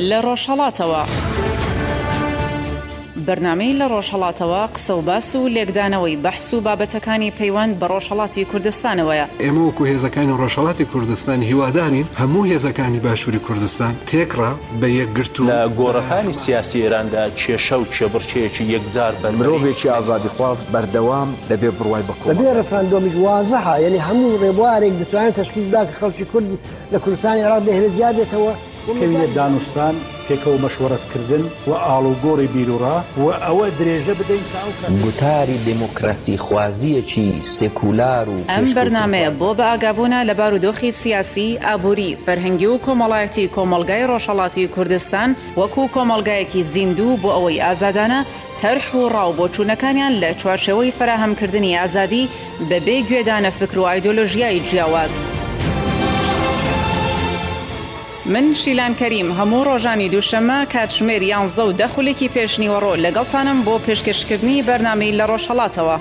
لە ڕۆژهەڵاتەوە. بەرنامەی لە ڕۆژهەڵاتەوە قسە و باس و لێکدانەوەی بەحس و بابەتەکانی پەیوەند بە ڕۆژهەڵاتی کوردستانەوەیە. ئێمە وەکو هێزەکانی ڕۆژهەڵاتی کوردستان هیوادارین هەموو هێزەکانی باشووری کوردستان تێکڕا بە یەکگرتوو لە گۆڕەپانی سیاسی ئێراندا کێشە و کێبڕکێیەکی یەکجار بەربەری. مرۆڤێکی ئازادیخواز بەردەوام دەبێ بڕوای بە بەبێ کۆمەڵگا. ڕێفراندۆمیش وازحە، یەنی هەموو ڕێبوارێک دەتوانێت تەشخیس بکات کە خەڵکی کورد لە کوردستانی عێراق دەیهەوێت جیا بێتەوە. بکەوینە دانوستان، پێکەوە مەشوەرەتکردن و ئاڵوگۆڕی بیروڕا و ئەوە درێژە بدەین تا ئەو کاتەی. گوتاری دێموکراسیخوازییەکی سێکولار و ئەم بەرنامەیە پێشکەوتنخوازی. بۆ بەئاگابوونە لە بارودۆخی سیاسی، ئابووری، فەرهەنگی و کۆمەڵایەتی کۆمەڵگای ڕۆژهەڵاتی کوردستان وەکوو کۆمەڵگایەکی زیندوو بۆ ئەوەی ئازادانە تەرح و ڕا و بۆچوونەکانیان لە چوارچێوەی فەراهەمکردنی ئازادی بە بێ گوێدانە فکر و ئایدۆلۆژیای جیاواز. من شیلان کەریم هەموو ڕۆژانی دووشەممە کاتژمێر یانزە و دە خولەکی پێشنیوەڕۆ لەگەڵتانم بۆ پێشکەشکردنی بەرنامەی لە ڕۆژهەڵاتەوە.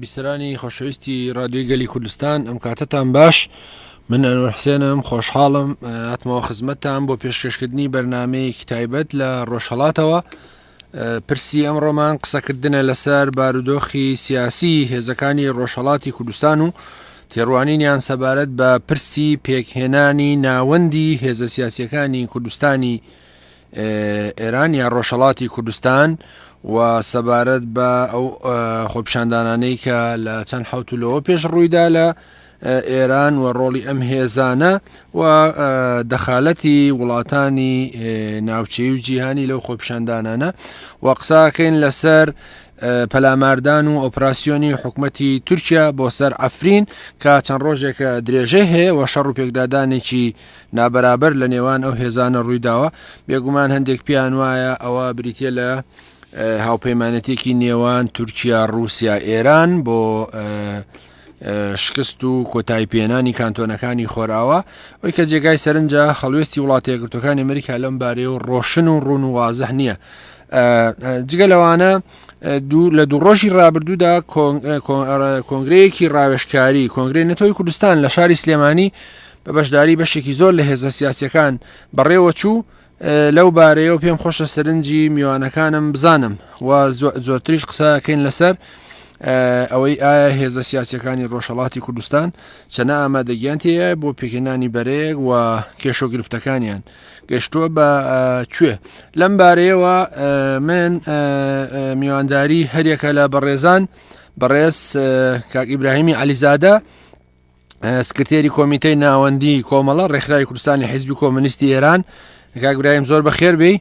بیسەرانی خۆشەویستی رادیۆی گەلی کوردستان ئەم کاتەتان باش من ئەنوەر حسێنم خۆشحاڵم هاتمەوە خزمەتتان بۆ پێشکەشکردنی بەرنمەیەکی تایبەت لە ڕۆژهەڵاتەوە پرسی ئەمڕۆمان قسەکردنە لەسەر بارودۆخی سیاسی هێزەکانی ڕۆژهەڵاتی کوردستان و تێڕوانینیان سەبارەت بە پرسی پێکهێنانی ناوەندی هێزە سیاسیەکانی کوردستانی ئێران یا ڕۆژهەڵاتی کوردستان و سەبارەت بە ئەو خۆپیشاندانانەی کە لە چەند حوت لەوە پێش ڕوویدا لە ئێران و ڕۆڵی ئەم هێزانە و دەخالەتی وڵاتانی ناوچەی و جیهانی لەو خۆپیشاندانانە و قساکەین لەسەر پەلاماردان و ئۆپراسسیۆنی حکوومەتی تورکیا بۆ سەر ئەفرین کە چەند ڕۆژێکە درێژەی هەیە و شەڕ و پێکدادانێکی نابەرابەر لە نێوان ئەو هێزانە ڕوویداوە بێگومان هەندێک پێیان وایە ئەوە بریتە لە هاوپەیمانەتێکی نێوان تورکیا رووسیا ئێران بۆ شکست و کۆتایی پێنانی کانتۆنەکانی خۆراوە ئەوی کە جێگای سەرنجە هەڵوێستی وڵاتە یەکگرتوەکانی ئەمریکا لەم بارەیە و ڕۆشن و ڕون و وازح نییە. جگە لەوانە لە دوو ڕۆژی ڕابردوودا کۆنگرەیەکی ڕاوێشکاری کۆنگرەی نەتەوەی کوردستان لە شاری سلێمانی بە بەشداری بەشێکی زۆر لە هێزە سیاسەکان بەڕێوە چوو لەو بارەیەوە پێم خۆشە سەرنجی میوانەکانم بزانم و زۆرتریش قسەکەین لەسەر ئەوەی ئایا هێزە سیاسەکانی ڕۆژهڵاتی کوردستان چەنە ئامادەگیان تێیە بۆ پێکهێنانی بەرەیەک و کێشە و گرفتەکانیان گەشتووە بە کوێ لەم بارەیەوە من میوانداری هەریەکە لە بەڕێزان بەڕێز کاک ئیبراهیمی علیزادە سکرتێری کۆمیتەی ناوەندی کۆمەڵە ڕێکخراوی کوردستانی حیزبی کۆمۆنیستی ئێران کاک برایم زۆر بەخێر بێی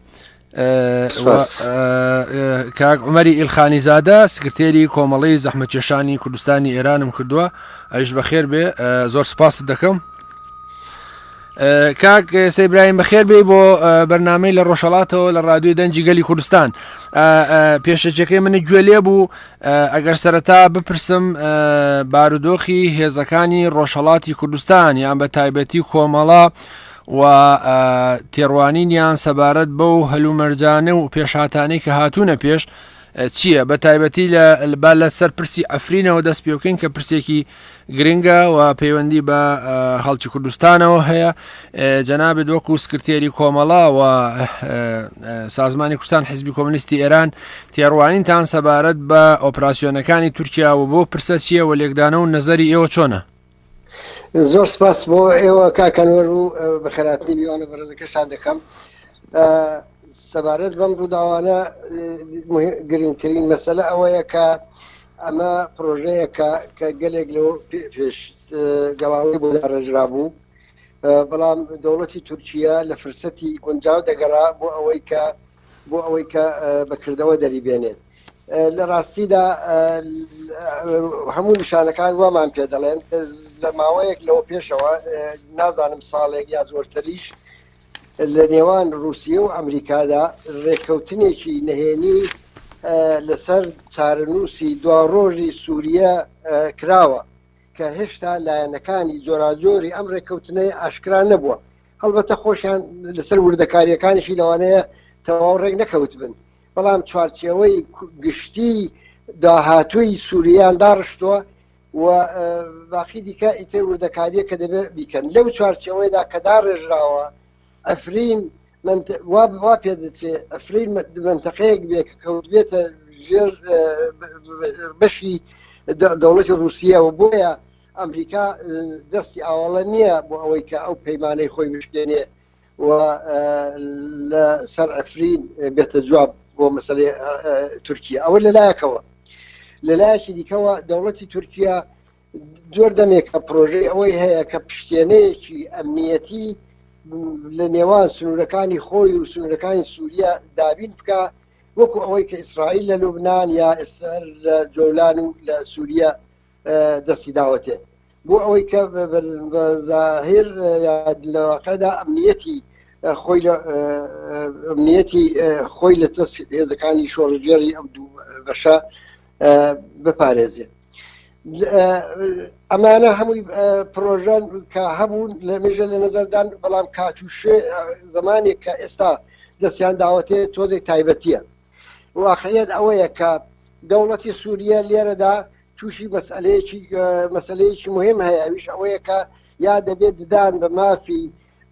کاک عمەری ئیلخانیزادە سکرتێری کۆمەڵی زەحمەتکێشانی کوردستانی ئێرانم کردووە ئەویش بەخێر بێ زۆر سپاست دەکەم کاک سەیبرایم بەخێر بێ بۆ بەرنمەی لە ڕۆژهڵاتەوە لە ڕادیۆی دەنجی گەلی کوردستان پێشەکیەکەی منە گوێ لێ بوو ئەگەر سەرەتا بپرسم بارودۆخی هێزەکانی ڕۆژهڵاتی کوردستان یان بە تایبەتی کۆمەڵە و تێڕوانینیان سەبارەت بەو هەلومەرجانە و پێشهاتانەی کە هاتوونە پێش چییە بە تایبەتی لە با لەسەر پرسی ئەفرینەوە دەست پێ بکەین کە پرسێکی گرنگە و پەیوەندی بە خەڵکی کوردستانەوە هەیە جەنابت وەکو سکرتێری کۆمەڵە و سازمانی کوردستان حزبی کۆمۆنیستی ئێران تێڕوانینتان سەبارەت بە ئۆپراسیۆنەکانی تورکیا و بۆ پرسە چییە و لێکدانە و نەزەری ئێوە چۆنە؟ زۆر سپاس بۆ ئێوە کاک ئەنوەر و بەخێرهاتنی میوانە بەڕێزەکەشتان دەکەم. سەبارەت بەم ڕووداوانە گرنگترین مەسەلە ئەوەیە کە ئەمە پرۆژەیەکە کە گەلێک لەوە پێش گەڵاڵەی بۆ داڕێژرا بوو بەڵام دەوڵەتی تورکیا لە فرسەتی گونجاو دەگەڕا بۆ ئەوەی کە بۆ ئەوەی کە بەکردەوە دەریبێنێت لە ڕاستیدا هەموو نیشانەکان وامان پێ دەڵێن لە ماوەیەک لەوە پێشەوە نازانم ساڵێک یا زۆرتریش لە نێوان رووسیە و ئەمریکادا ڕێککەوتنێکی نهێنی لەسەر چارەنووسی دواڕۆژی سووریە کراوە کە هێشتا لایەنەکانی جۆراجۆری ئەم ڕێککەوتنەی ئاشکرا نەبووە هەڵبەتە خۆشیان لەسەر وردەکاریەکانیشی لەوانەیە تەواو ڕێک نەکەوت بن بەڵام چوارچێوەی گشتی داهاتووی سووریان داڕشتووە. و باقی دیکە ئیتر وردەکاریە کە دەبێت بیکەن لەو چوارچێوەیەدا کە داڕێژراوە ئەفرین وا وا پێدەچێ ئەفرین منتەقەیەک بێ کە کەوتبێتە ژێر بەشی دەوڵەتی ڕوسیەوە بۆیە ئەمریکا دەستی ئاواڵە نییە بۆ ئەوەی کە ئەو پەیمانەی خۆی بشکێنێ و لە سەر ئەفرین بێتە جواب بۆ مەسەلەی تورکیا ئەوە لەلایەکەوە لەلایەکی دیکەوە دەوڵەتی تورکیا زۆر دەمێکە پرۆژەی ئەوەی هەیە کە پشتێنەیەکی ئەمنیەتی لە نێوان سنوورەکانی خۆی و سنوورەکانی سووریا دابین بکە وەکو ئەوەی کە ئیسرائیل لە لوبناان یا لە جۆلان و لە سووریا دەستی داوەتێ بۆ ئەوەی کە بە زاهیر لە واقعدا ئەمنیەتی خۆی لە ئەمنیەتی خۆی لە دەست هێزەکانی شۆڕشگێڕی ئەم دوو بەشە بپارێزێت. ئەمانە هەمووی پرۆژەن کە هەبوون لە مێژە لە نەزەردان بەڵام کات و شوێ زمانێک کە ئێستا دەستیان داوەتێ تۆزێک تایبەتیە واقعیت ئەوەیە کە دەوڵەتی سووریە لێرەدا تووشی مەسئلەیەکی مەسلەیەکی مهم هەیە ئەویش ئەوەیە کە یا دەبێت ددان بە مافی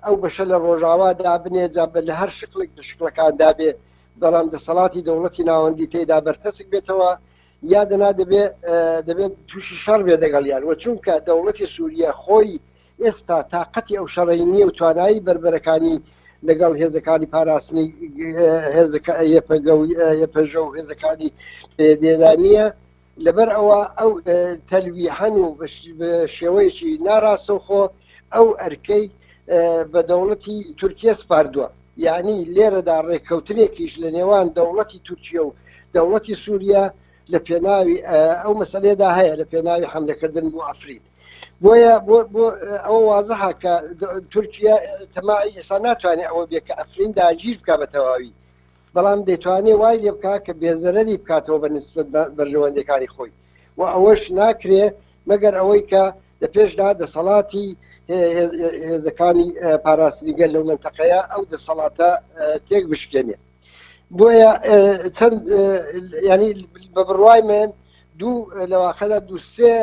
ئەو بەشە لە ڕۆژاوا دابنێ جا بە لە هەر شکڵێک لە شکڵەکاندا بێ بەڵام دەسەڵاتی دەوڵەتی ناوەندی تێدا بەرتەسک بێتەوە یا دەنا دەبێ دەبێت تووشی شەڕ بێ دەگەڵیان و چونکە دەوڵەتی سووریە خۆی ئێستا تااقەتی ئەو شەڕی نییە و توانایی بەربەرەکانی لەگەڵ هێزەکانی پاراستنی هێزەکە یەپەگە و یەپەژە و هێزەکانی پێدێدا نییە لەبەر ئەوە ئەو تەلویحەن و بە شێوەیەکی ناڕاستەوخۆ ئەو ئەرکەی بە دەوڵەتی تورکیە سپاردووە یعنی لێرەدا ڕێککەوتنێکیش لە نێوان دەوڵەتی تورکیە و دەوڵەتی سووریا لە پێناوی ئەو مەسلەیەدا هەیە لە پێناوی حملەکردن بۆ ئەفرین بۆیە بۆ ئەوە وازحە کە تورکیا تەماعی ئێستا ناتوانێت ئەوە بێ کە ئەفرین داگیر بکە بە تەواوی بەڵام دەیتوانێ وای لێ بکا کە بێزەرەری بکاتەوە بە نسبەت بە بەرژەوەندیەکانی خۆی و ئەوەش ناکرێ مەگەر ئەوەی کە لە پێشدا دەسەڵاتی هێزەکانی پاراستنی گەل لەو منتەقەیە ئەو دەسەڵاتە تێک بشکێنێ بۆیە چەند ینی بە بڕوای من دوو لەواقعدا دوو سێ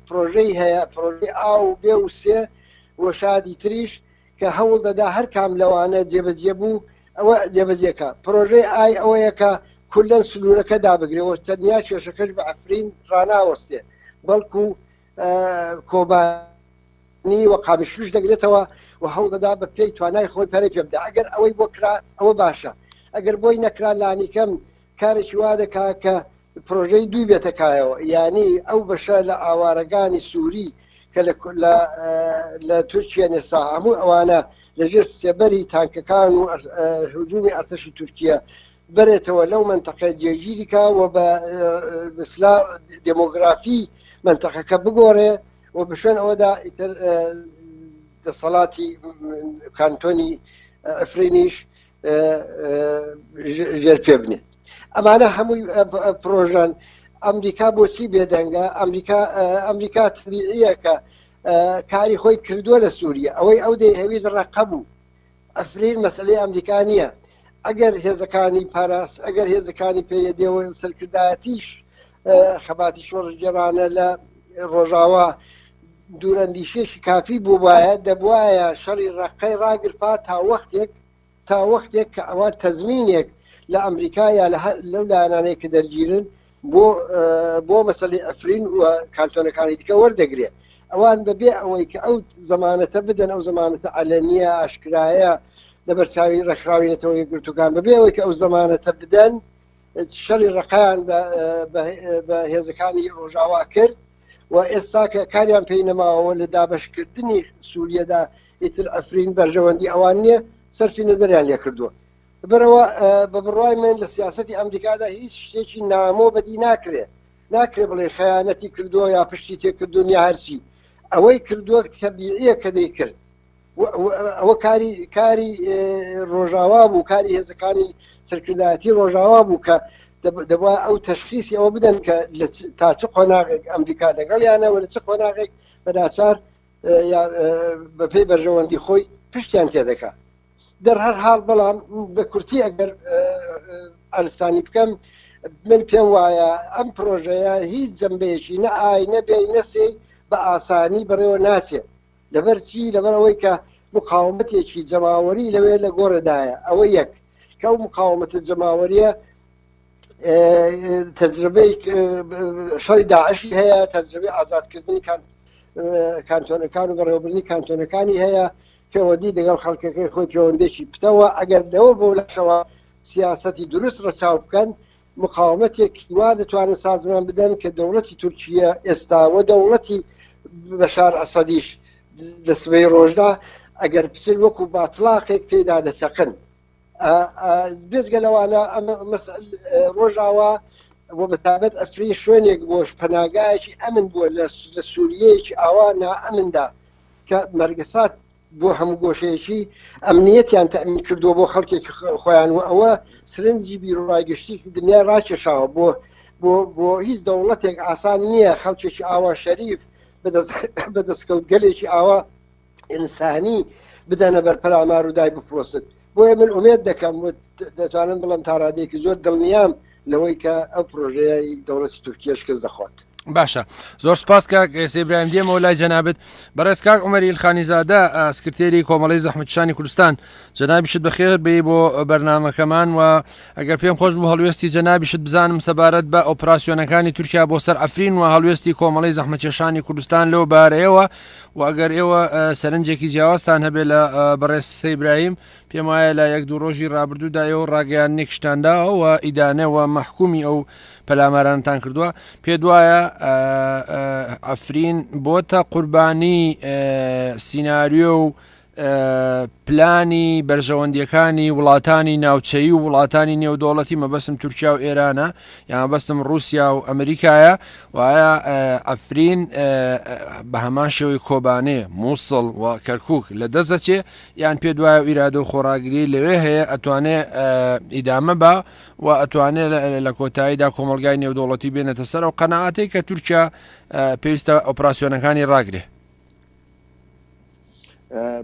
پرۆژەی هەیە پرۆژەی ئاو بێ و سێ وەشادی تریش کە هەوڵ دەدا هەر کام لەوانە جێبەجێ بوو ئەوە جێبەجێ کا. پرۆژەی ئای ئەوەیە کە کولەن سنوورەکە دابگرێ و تەنیا کێشەکەش بە عەفرین ڕاناوەستێ بەڵکو کۆبانی و قامیشلوش دەگرێتەوە و هەوڵ دەدا بە پێی توانای خۆی پەرەی پێ بدا. ئەگەر ئەوەی بۆ کرا ئەوە باشە، ئەگەر بۆی نەکرا لانیکەم کارێکی وا دەکا کە پرۆژەی دووی بێتە کایەوە یانی ئەو بەشە لە ئاوارەگانی سووری کە لە لە لە تورکیە نێسا هەموو ئەوانە لەژێر سێبەری تانکەکان و هجومی ئەرتەشی تورکیە بەرێتەوە لەو منتەقە جێگیری کا و بە بسلا دێمۆگرافی منتەقەکە بگۆڕێ و بە شوێن ئەوەدا ئیتر دەسەڵاتی کانتۆنی ئەفرینیش ژێر پێ بنێت ئەمانە هەمووی پرۆژەن ئەمریکا بۆچی بێدەنگە ئەمریکا ئەمریکا تبیعیە کە کاری خۆی کردووە لە سووریە ئەوەی ئەو دەیهەویست ڕەقە بوو ئەفرین مەسلەی ئەمریکا نییە ئەگەر هێزەکانی پاراست ئەگەر هێزەکانی پێیەدێەوە سەرکردایەتیش خەباتی شۆڕشگێڕانە لە ڕۆژاوا دوورەندیشێکی کافی بووبایە دەبواە شەڕی ڕەقەی ڕاگرپا تا وەختێک تا وەختێک کە ئەوان تەزمینێک لە ئەمریکا یا لەو لایەنانەی کە دەرگیرن بۆ بۆ مەسەلی ئەفرین و کانتۆنەکانی دیکە وەردەگرێت ئەوان بەبێ ئەوەی کە ئەو زەمانەتە بدەن ئەو زەمانەتە عەلەنیە ئاشکرایە لەبەر چاوی ڕێکخراوی نەتەوە یەکگرتووەکان بەبێ ئەوەی کە ئەو زەمانەتە بدەن شەڕی ڕقیان بە هێزەکانی ڕۆژاوا کرد و ئێستا کە کاریان پێی نەماوە لە دابەشکردنی سووریەدا ئیتر ئەفرین بەرژەوەندی ئەوان نییە سەرفی نظریان لێ کردووە بەرەوە بە بڕوای من لە سیاستی ئەمریکادا هیچ شتێکی نامۆ بەدی ناکرێ ناکرێ بڵێ خەیانەتی کردووە یا پشتی تێکردوون یا هەرچی ئەوەی کردووە تەبیعیە کە دەیکرد ئەوە کاری کاری ڕۆژاوا بوو کاری هێزەکانی سەرکردایەتی ڕۆژاوا بوو کە دەبوا ئەو تەشخیسی ئەوە بدەن کە تا چ قۆناغێک ئەمریکا لەگەڵیانەوە لە چ قۆناغێک بەناچار بەپێی بەرژەوەندی خۆی پشتیان تێدەکا دەر هەر حاڵ بەڵام بە کورتی ئەگەر ئالستانی بکەم. من پێم وایە ئەم پرۆژەیە هیچ جەمبەیەکی نە ئای نە بێی نە سێی بە ئاسانی بەڕێوە ناچێت لەبەر چی؟ لەبەر ئەوەی کە مقاومەتێکی جەماوەری لەوێ لە گۆڕێدایە ئەوە یەک کە ئەو مقاومەتە جەماوەریە تەجربەی شەڕی داعشی هەیە تەجربەی ئازادکردنی کانتۆنەکان و بەڕێوەبردنی کانتۆنەکانی هەیە پەیوەندی دەگەڵ خەڵکەکەی خۆی پەیوەندێکی پتەوە ئەگەر لەوە بۆ لەشەوە سیاسەتی دروست ڕەچاو بکەن مقاومەتێک وا دەتوانن سازمان بدەن کە دەوڵەتی تورکیە ئێستا و دەوڵەتی بەشار ئەسەدیش لە سبەی ڕۆژدا ئەگەر بچن وەکو باتڵاقێک تێدا دەچەقن بێجگە لەوانە ئەمە ڕۆژاوا و بەتابەت ئەفرین شوێنێک بۆش پەناگایەکی ئەمن بووە لە سووریەیەکی ئاوا نائەمندا کە مەرگەسات بۆ هەموو گۆشەیەکی ئەمنیەتیان تەئمین کردووە بۆ خەڵکێکی خۆیان و ئەوە سرنجی بیروڕای گشتی دنیای ڕاکێشاوە بۆ بۆ بۆ هیچ دەوڵەتێک ئاسان نییە خەڵکێکی ئاوا شەریف بە دەستکەوتگەلێکی ئاوا ئینسانی بدەنە بەر پەلامار و دای بپرۆسن بۆیە من ئومێد دەکەم و دەتوانم بڵم تا ڕادەیەکی زۆر دڵنیام لەوەی کە ئەو پرۆژەیە دەوڵەتی تورکیە شکست دەخوات. باشە زۆر سپاس کاک سێبرایم دێمەوە لای جەنابت بەڕێز کاک عمەری ئیلخانیزادە سکرتێری کۆمەڵی زەحمەتکیشانی کوردستان جەنابیشت بەخێر بێی بۆ بەرنمەکەمان و ئەگەر پێم خۆش بوو هەڵوێستی جەنابیشت بزانم سەبارەت بە ئۆپراسیۆنەکانی تورکیا بۆ سەر ئەفرین و هەڵوێستی کۆمەڵی زەحمەتکێشانی کوردستان لەو بارەیەوە و ئەگەر ئێوە سەرنجێکی جیاوازتان هەبێت لە بەڕێز سەیبرایم پێم وایە لە یەک دوو ڕۆژی ڕابردوودا ئێوە ڕاگەیاندنێکیشتان داوە و ئیدانە و مەحکومی ئەو پەلامارانتان کردووە پێت وایە ئەفرین بۆتە قوربانی سیناریۆ و پلانی بەرژەوەندیەکانی وڵاتانی ناوچەیی و وڵاتانی نێودەوڵەتی مەبەستم تورکیا و ئێرانە یان مەبەستم رووسیا و ئەمریکایە وایە ئەفرین بە هەمان شێوەی کۆبانێ مووسڵ و کەرکک لە دەست دەچێ یان پێ دوایە و ئیرادە و خۆڕاگری لەوێ هەیە ئەتوانێ ئیدامە بە و ئەتوانێت لە کۆتاییدا کۆمەلگای نێودەوڵەتی بێنێتە سەر ئەو قەنەعاتێک کە تورکیا پێویستە ئۆپراسسیۆنەکانی ڕاگرێ.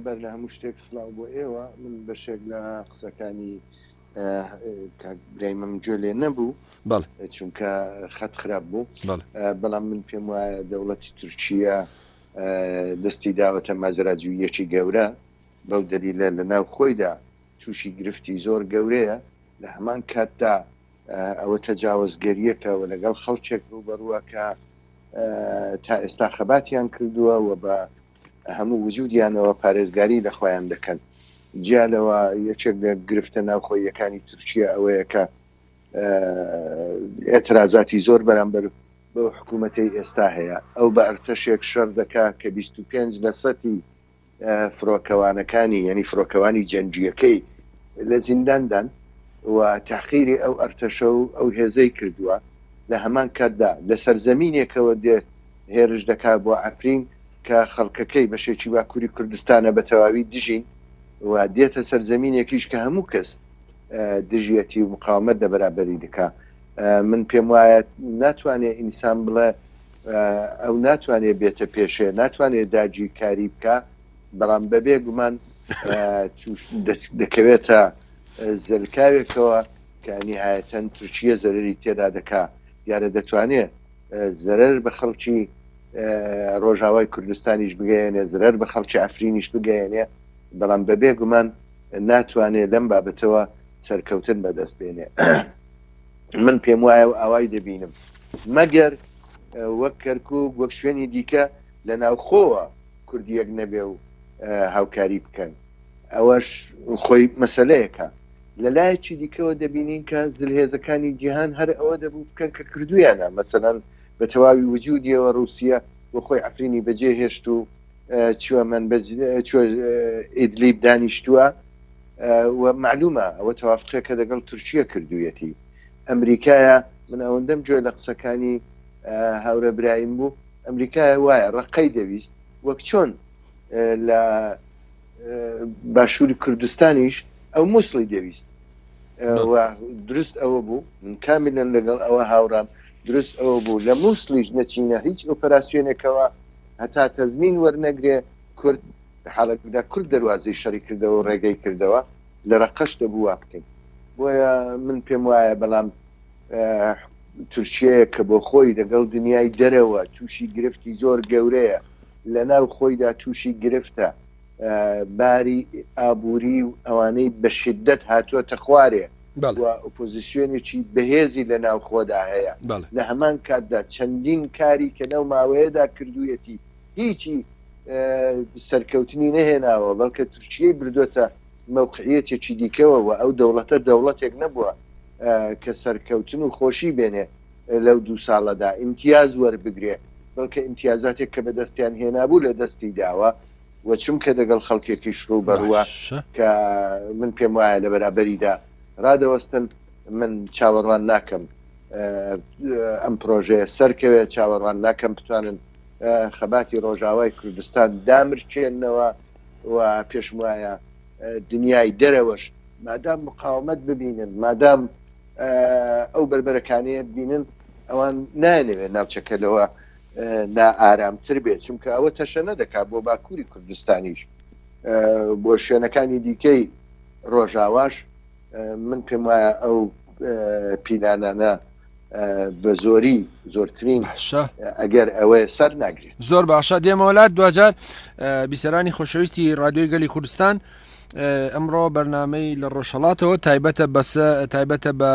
بەر لە هەموو شتێک سڵاو بۆ ئێوە من بەشێک لە قسەکانی کاک برایمم گوێ لێ نەبوو چونکە خەت خراپ بوو بەڵام من پێم وایە دەوڵەتی تورکیە دەستی داوەتە ماجراجوییەکی گەورە بەو دەلیلە لە ناو خۆیدا تووشی گرفتی زۆر گەورەیە لە هەمان کاتدا ئەوە تەجاوەزگەریەکە و لەگەڵ خەڵکێک ڕووبەڕووە کە تا ئێستا خەباتیان کردووە و بە هەموو وجودیانەوە پارێزگاری لە خۆیان دەکەن. جیا لەوە یەکێک لە گرفتە ناوخۆییەکانی تورکیە ئەوەیە کە ئێترازاتی زۆر بەرامبەر بەو حکوومەتەی ئێستا هەیە. ئەو بە ئەرتەشێک شەڕ دەکا کە 25 لەسەتی فرۆکەوانەکانی یانی فرۆکەوانی جەنگییەکەی لە زینداندان و تەحقیری ئەو ئەرتەشە و ئەو هێزەی کردووە. لە هەمان کاتدا لە سەرزەمینێکەوە دێ هێرش دەکا بۆ عەفرین کە خەڵکەکەی بەشێکی باکووری کوردستانە بە تەواوی دژین و دێتە سەرزەمینێکیش کە هەموو کەس دژیەتی و مقاومەت لە بەرابەری دەکا. من پێم وایە ناتوانێ ئینسان بڵێ ئەو ناتوانێ بێتە پێشێ، ناتوانێ داگیرکاری بکا، بەڵام بەبێ گومان تووش دەکەوێتە زەلکاوێکەوە کە نیهایەتەن تورکیە زەرەری تێدا دەکا. دیارە دەتوانێ زەرەر بە خەڵکی ڕۆژاوای کوردستانیش بگەیەنێ، زەرەر بە خەڵکی عەفرینیش بگەیەنێ، بەڵام بەبێ گومان ناتوانێ لەم بابەتەوە سەرکەوتن بەدەست بێنێ. من پێم وایە و ئاوای دەبینم مەگەر وەک کەرکوک وەک شوێنی دیکە لە ناوخۆوە کورد یەک نەبێ و هاوکاری بکەن ئەوەش خۆی مەسەلەیەکە. لە لایەکی دیکەوە دەبینین کە زلهێزەکانی جیهان هەر ئەوە دەبوو بکەن کە کردوویانە، مەسەلەن بە تەواوی وجودیەوە ڕووسیە بۆ خۆی عەفرینی بەجێ هێشت و چووە مەنبەج چووە ئیدلیب دانیشتووە و مەعلومە ئەوە تەوافقێکە لەگەڵ تورکیە کردوویەتی. ئەمریکایە من ئەوەندەم گوێ لە قسەکانی هاورە برایم بوو ئەمریکایە وایە ڕەقەی دەویست وەک چۆن لە باشووری کوردستانیش ئەو مووسڵی دەویست و دروست ئەوە بوو من کامیلەن لەگەڵ ئەوە هاوڕام دروست ئەوە بوو لە مووسڵیش نەچینە هیچ ئۆپەراسیۆنێکەوە هەتا تەزمین وەرنەگرێ کورد لە حاڵێکدا کورد دەروازەی شەڕی کردەوە و ڕێگەی کردەوە لە ڕەقەش دەبوو وا بکەین بۆیە من پێم وایە بەڵام. تورکیەیە کە بۆ خۆی لەگەڵ دنیای دەرەوە تووشی گرفتی زۆر گەورەیە، لە ناو خۆیدا تووشی گرفتە، باری ئابووری و ئەوانەی بە شیددەت هاتووەتە خوارێ و ئۆپۆزیسیۆنێکی بەهێزی لە ناوخۆدا هەیە، لە هەمان کاتدا چەندین کاری کە لەو ماوەیەدا کردوویەتی هیچی سەرکەوتنی نەهێناوە، بەڵکە تورکیەی بردۆتە مەوقعیەتێکی دیکەوە و ئەو دەوڵەتە دەوڵەتێک نەبووە کە سەرکەوتن و خۆشی بێنێ لەو دوو ساڵەدا ئیمتیاز وەربگرێ، بەڵکە ئیمتیازاتێک کە بەدەستیان هێنابوو لە دەستی داوە و چونکە دەگەڵ خەڵکێکیش ڕووبەڕووە کە من پێم وایە لە بەرابەریدا ڕادەوەستن، من چاوەڕوان ناکەم ئەم پرۆژەیە سەرکەوێ، چاوەڕوان ناکەم بتوانن خەباتی ڕۆژاوای کوردستان دامرکێننەوە و پێشم وایە دنیای دەرەوەش مادام مقاومەت ببینن، مادام ئەو بەربەرەکانیە ببینن، ئەوان نایانەوێت ناوچەکە لەوە نائارامتر بێت، چونکە ئەوە تەشەنە دەکات بۆ باکووری کوردستانیش، بۆ شوێنەکانی دیکەی ڕۆژاواش. من پێم وایە ئەو پیلانانە بە زۆری زۆرترین باشە ئەگەر ئەوەیە سەر ناگرێت. زۆر باشە دێمەوە لات دواجار بیسەرانی خۆشەویستی رادیۆی گەلی کوردستان ئەمڕۆ بەرنامەی لە ڕۆژهەڵاتەوە تایبەتە بەسە تایبەتە بە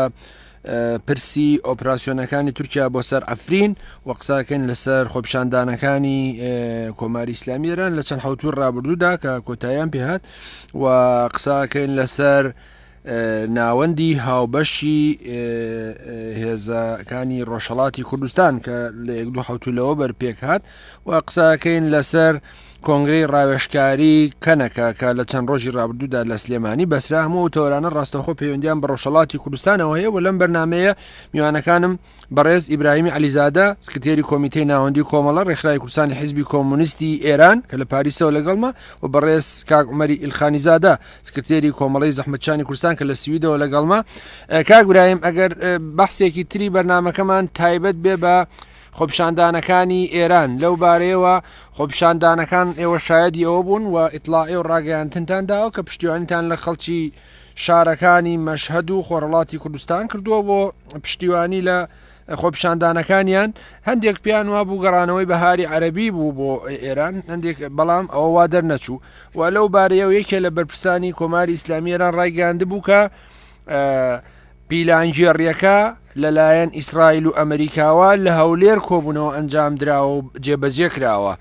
پرسی ئۆپراسسیۆنەکانی تورکیا بۆ سەر ئەفرین و قساکەین لەسەر خۆپیشاندانەکانی کۆماری ئیسلامی ئێران لە چەند حوتوی ڕابردوودا کە کۆتاییان پێهات و قساکەین لەسەر ناوەندی هاوبەشی هێزەکانی ڕۆژهەڵاتی کوردستان کە لە یەک دوو حوتو لەوە بەر پێک هات و قساکەین لەسەر کۆنگرەی ڕاوێژکاری کەنەکە کە لە چەند ڕۆژی ڕابردوودا لە سلێمانی بەسرا هەموو ئەو تەوەرانە ڕاستەوخۆ پەیوەندیان بە ڕۆژهەڵاتی کوردستانەوە هەیە و لەم بەرنمەیە میوانەکانم بەڕێز ئیبراهیمی عەلیزادە سکرتێری کۆمیتەی ناوەندی کۆمەڵە ڕێکخراوی کوردستانی حیزبی کۆمۆنیستی ئێران کە لە پاریسەوە لەگەڵمە و بەڕێز کاک عومەری ئیلخانیزادە سکرتێری کۆمەڵەی زەحمەتچانی کوردستان کە لە سویدەوە لەگەڵمە کاک برایم ئەگەر بەحسێکی تری بەرنمەکەمان تایبەت بێ بە خۆپیشاندانەکانی ئێران لەو بارەیەوە خۆپیشاندانەکان ئێوە شایەدی ئەوە بوون و ئیتڵاعی و ڕاگەیاندنتان داوە کە پشتیوانیتان لە خەڵکی شارەکانی مەشهەد و خۆرهەڵاتی کوردستان کردووە بۆ پشتیوانی لە خۆپیشاندانەکانیان هەندێک پێیان وابوو گەڕانەوەی بەهاری عەرەبی بوو بۆ ئێران هەندێک بەڵام ئەوە وا دەرنەچوو و لەو بارەیەوە یەکێ لە بەرپرسانی کۆماری ئیسلامی ئێران ڕایگەیاندبوو کە پیلانگێڕیەکە لەلایەن ئیسرائیل و ئەمریکاوە لە هەولێر کۆبوونەوە ئەنجام دراوە و جێبەجێ کراوە.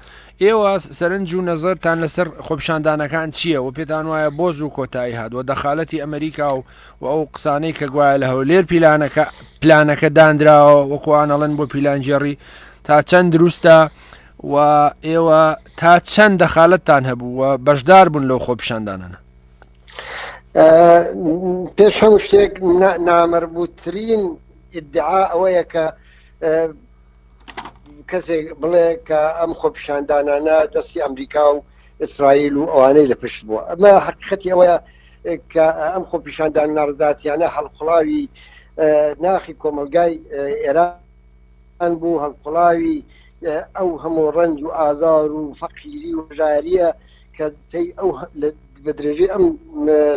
ئێوە سەرنج و نەزەرتان لەسەر خۆپیشاندانەکان چییە و پێتان وایە بۆ زوو کۆتایی هات و دەخالەتی ئەمریکا و و ئەو قسانەی کە گوایە لە هەولێر پیلانەکە پلانەکە دانراوە وەکوان ئەڵێن بۆ پیلانگێڕی تا چەند دروستە و ئێوە تا چەند دەخالەتتان هەبوو و بەشدار بوون لەو خۆپیشاندانانە؟ پێش هەموو شتێک نامەربووترین ئیدعا ئەوەیە کە کەسێک بڵێ کە ئەم خۆپیشاندانانە دەستی ئەمریکا و ئیسرائیل و ئەوانەی لە پشت بووە ئەمە حقیقەتی ئەوەیە کە ئەم خۆپیشاندان ناڕزاتیانە هەڵقوڵاوی ناخی کۆمەلگای ئێران بوو هەڵقوڵاوی ئەو هەموو ڕەنج و ئازار و فەقیری و ژاریە کە تەی ئەو بە درێژەی ئەم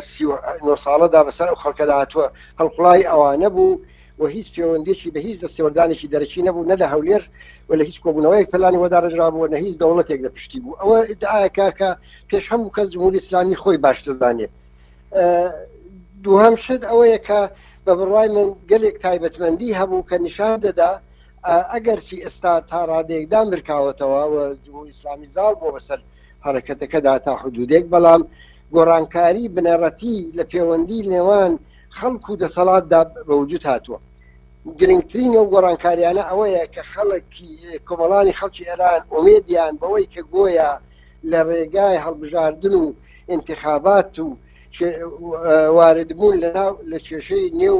39 ساڵەدا بەسەر ئەو خەڵکەدا هاتووە هەڵقوڵاوی ئەوانە بوو و هیچ پەیوەندیەکی بە هیچ دەستێوەردانێکی دەرەکی نەبوو نە لە هەولێر و لە هیچ کۆبوونەوەیەک پلانی بۆ داڕێژرابوو نە هیچ دەوڵەتێک لە پشتی بوو ئەوە ئیدعایەکە کە پێش هەموو کەس جمهوری ئیسلامی خۆی باش دەزانێت دووهەم شت ئەوەیە کە بە بڕوای من گەلێک تایبەتمەندی هەبوو کە نیشان دەدا ئەگەرچی ئێستا تا ڕادەیەک دامرکاوەتەوە و جمهوری ئیسلامی زاڵ بووە بەسەر حەرەکەتەکەدا تا حدودێک، بەڵام گۆڕانکاری بنەڕەتی لە پێوەندی نێوان خەڵک و دەسەڵاتدا بە وجود هاتووە. گرنگترین ئەو گۆڕانکاریانە ئەوەیە کە خەڵکی کۆمەڵانی خەڵکی ئێران ئومێدیان بەوەی کە گۆیا لە ڕێگای هەڵبژاردن و ئینتخابات و واردبوون لە ناو لە کێشەی نێو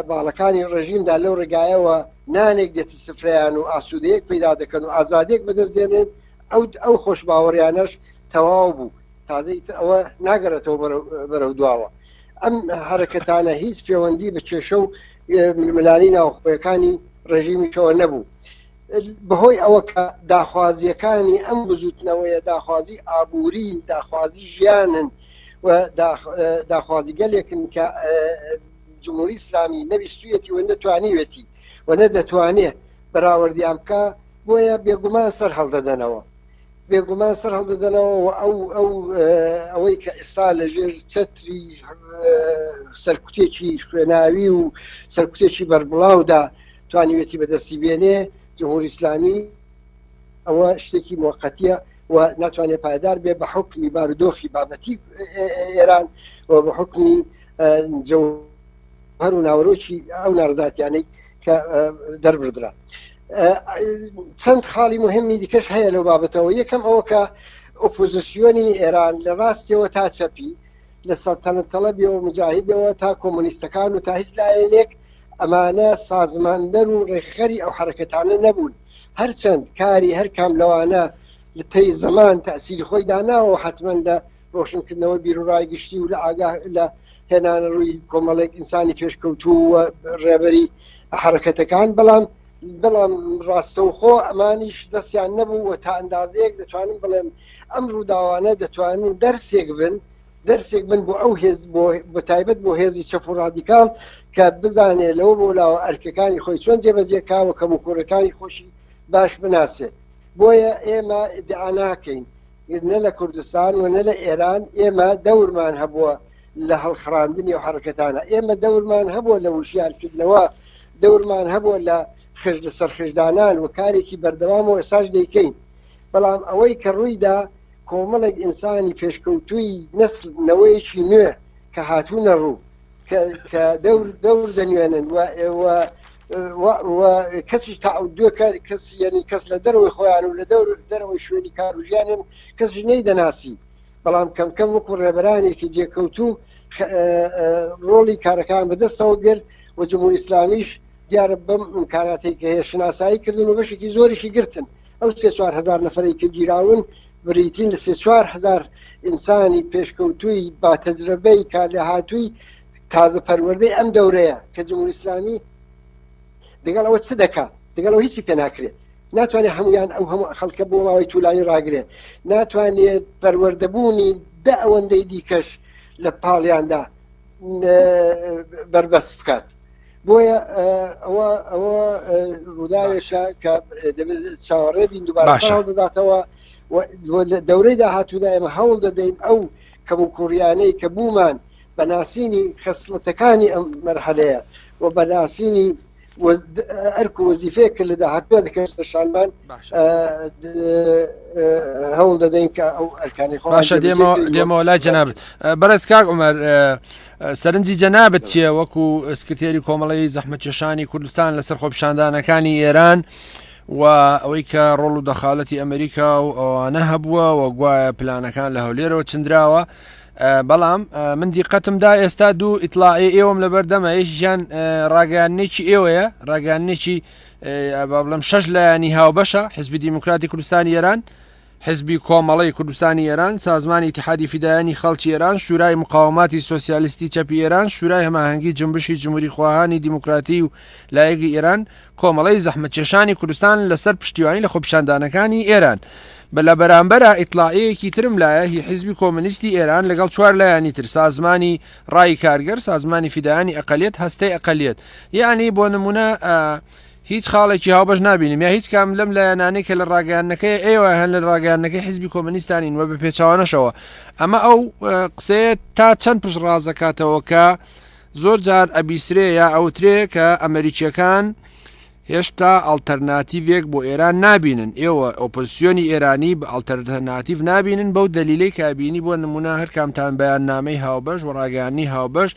باڵەکانی ڕژیمدا لەو ڕێگایەوە نانێک دێتە سفرەیان و ئاسوودەیەک پەیدا دەکەن و ئازادیەک بەدەست دێنن ئەو ئەو خۆشباوەڕیانەش تەواو بوو تازە ئیتر ئەوە ناگەڕێتەوە بەرەو دواوە ئەم حرەکەتانە هیچ پەیوەندی بە کێشە و ململانی ناوخۆیەکانی ڕێژیمیشەوە نەبوو بەهۆی ئەوە کە داخوازیەکانی ئەم بزوتنەوەیە داخوازی ئابوورین داخوازی ژیانن و داخوازی گەلێکن کە. جمهوری ئیسلامی نەویستویەتی و نەتوانیوێتی و نە دەتوانێ بەراوردیان بکا بۆیە بێگومان سەر هەڵدەدەنەوە بێگومان سەر هەڵدەدەنەوە و ئەو ئەو ئەوەی کە ئێستا لەژێر چەتری سەرکوتێکی خوێناوی و سەرکوتێکی بەربڵاودا توانیوێتی بەدەستی بێنێ جمهوری ئیسلامی ئەوە شتێکی موقتیە و ناتوانێت پایدار بێ بە حکمی بارودۆخی بابەتی ئێران و بە حکمی جەوهەر و ناوەرۆکی ئەو ناڕزاتیانەی کە دەربردرا چەند خاڵی مهمی دیکەش هەیە لەو بابەتەوە یەکەم ئەوە کە ئۆپۆزیسیۆنی ئێران لە ڕاستیەوە تا چەپی لە سەڵتەنەت تەڵەبیەوە مجاهیدەوە تا کۆمۆنیستەکان و تا هیچ لایەنێک ئەمانە سازماندەر و ڕێکخەری ئەو حەرەکەتانە نەبوون هەرچەند کاری هەر کام لەوانە لە تەی زەمان تەئسیری خۆی داناوە و حەتمەن لە ڕۆشنکردنەوەی بیروڕای گشتی و لە ئاگا لە هێنانە ڕووی کۆمەڵێک ئینسانی پێشکەوتوو و ڕێبەری حەرەکەتەکان بەڵام بەڵام ڕاستەوخۆ ئەمانیش دەستیان نەبوو و تا ئەندازەیەک دەتوانم بڵێم ئەم ڕووداوانە دەتوانن دەرسێک بن دەرسێک بن بۆ ئەو هێز بۆ بە تایبەت بۆ هێزی چەپ و ڕادیکاڵ کە بزانێ لەوە بۆ لاوە ئەرکەکانی خۆی چۆن جێبەجێ کا و کەموکوڕەکانی خۆشی باش بناسێت بۆیە ئێمە ئیدعا ناکەین نە لە کوردستان و نە لە ئێران ئێمە دەورمان هەبووە لە هەڵخڕاندنی و حەرەکەتانە ئێمە دەورمان هەبووە لە وشیارکردنەوە دەورمان هەبووە لە خش لەسەر خشدانان و کارێکی بەردەوام و ئێساش دەیکەین بەڵام ئەوەی کە ڕوویدا کۆمەڵێک ئینسانی پێشکەوتووی نەسل نەوەیەکی نوێ کە هاتوونە ڕوو کە دەور دەور دەنوێنن و و کەسیش تاعودوە کەس یعنی کەس لە دەرەوەی خۆیان و لە دەور دەرەوەی شوێنی کار و ژیانن کەسیش نەیدەناسی بەڵام کەم کەم وەکو ڕێبەرانێکی جێکەوتوو ڕۆڵی کارەکان بەدەستەوە گرت و جمهوری ئیسلامیش دیارە بەم ئیمکاناتەی کە هەیە شناسایی کردن و بەشێکی زۆریشی گرتن ئەو سێ 4000 نەفرەی کە گیراون بریتین لە سێ 4000 ئینسانی پێشکەوتووی با تەجرەبەی کارلێهاتووی تازە پەروەردەی ئەم دەورەیە کە جمهوری ئیسلامی دەگەڵ ئەوە چ دەکات دەگەڵ ئەوە هیچی پێ ناکرێت ناتوانێت هەمویان ئەو هەموو خەڵکە بۆ ماوەی تولانی ڕاگرێت ناتوانێت پەروەردەبوونی دە ئەوەندەی دیکەش لە پاڵیاندا بەربەست بکات بۆیە ئەوە ئەوە ڕووداوێکە کە دەبێت چاوەڕێ بین دووبارە دەداتەوە دەورەی داهاتوودا ئێمە هەوڵ دەدەین ئەو کەموکوڕیانەی کە بوومان بە ناسینی خەسڵەتەکانی ئەم مەرحەلەیە و بە ناسینی ئەرک و وەزیفەیەک کە لە داهاتووە دەکەوێتە شانمان هەوڵ دەدەین کە ئەو ئەرکانی خۆ باشە دێمەوە دێمەوە لای جەنابت بەڕێز کاک عومەر سەرنجی جەنابت چییە وەکو سکرتێری کۆمەڵەی زەحمەتکێشانی کوردستان لەسەر خۆپیشاندانەکانی ئێران و ئەوەی کە ڕۆڵ و دەخالەتی ئەمریکا و ئەوانە هەبووە و گوایە پلانەکان لە هەولێرەوە چندراوە بەڵام من دیقەتم دا ئێستا دوو ئیتلاعی ئێوەم لەبەر دەمە یەکیان ڕاگەیاندنێکی ئێوەیە ڕاگەیاندنێکی با بڵێم شەش لایەنی هاوبەشە حزبی دیموکراتی کوردستانی ئێران حزبی کۆمەڵەی کوردستانی ئێران سازمانی ئیتحادی فیدایانی خەڵکی ئێران شورای مقاوماتی سۆسیالیستی چەپی ئێران شورای هەماهەنگی جنبشی جمهوری خواهانی دیموکراتی و لایەکی ئێران کۆمەڵەی زەحمەتکێشانی کوردستان لەسەر پشتیوانی لە خۆپیشاندانەکانی ئێران بە لە بەرامبەرا ئیتڵاعیەیەکی ترم لایە هی حیزبی کۆمۆنیستی ئێران لەگەڵ چوار لایەنی تر سازمانی ڕای کارگەر سازمانی فیدایانی ئەقەلیەت هەستەی ئەقەلیەت یەعنی بۆ نمونە هیچ خاڵێکی هاوبەش نابینم یا هیچ کام لەم لایەنانەی کە لە ڕاگەیاندنەکەی ئێوە هەن لە ڕاگەیاندنەکەی حیزبی کۆمۆنیستانین و بە پێچەوانەشەوە ئەمە ئەو قسەیە تا چەند پشت ڕازەکاتەوە کە زۆر جار ئەبیسرێ یا ئەوترێ کە ئەمەریکیەکان هێشتا ئەڵتەرناتیڤێک بۆ ئێران نابینن، ئێوە ئۆپۆزسیۆنی ئێرانی بە ئەڵتەرناتیڤ نابینن بەو دەلیلەی کە ئەبینی بۆ نمونە هەرکامتان بەیاننامەی هاوبەش و ڕاگەیاندنی هاوبەش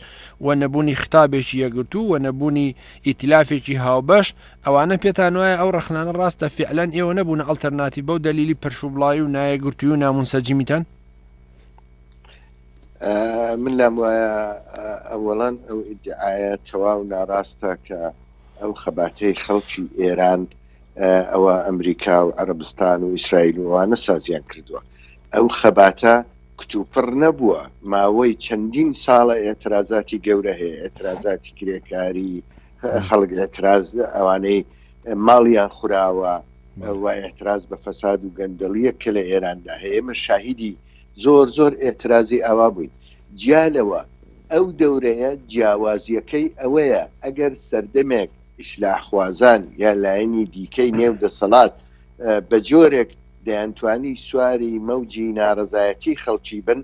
و نەبوونی خیتابێکی یەکگرتوو و نەبوونی ئیتیلافێکی هاوبەش ئەوانە پێتان وایە ئەو ڕەخنانە ڕاستە فیعلەن ئێوە نەبوونە ئەڵتەرناتیڤ بەو دەلیلی پەرشوبڵاوی و نایەکگرتووی و نامونسەجیمیتان؟ من لام وایە ئەوەڵەن ئەو ئیدعایە تەواو ناڕاستە کە ئەو خەباتەی خەڵکی ئێران ئەوە ئەمریکا و عەرەبستان و ئیسرائیل و ئەوانە سازیان کردووە ئەو خەباتە کتوپڕ نەبووە ماوەی چەندین ساڵە ئێترازاتی گەورە هەیە ئێترازاتی کرێکاری خەڵک ئێتراز ئەوانەی ماڵیان خوراوە و ئێتراز بە فەساد و گەندەڵیەک کە لە ئێراندا هەیە ئێمە شاهیدی زۆر زۆر ئێترازی ئاوا بووین جیا لەوە. ئەو دەورەیە جیاوازییەکەی ئەوەیە ئەگەر سەردەمێک ئیسلاحخوازان یا لایەنی دیکەی نێو دەسەڵات بە جۆرێک دەیانتوانی سواری مەوجی ناڕەزایەتی خەڵکی بن،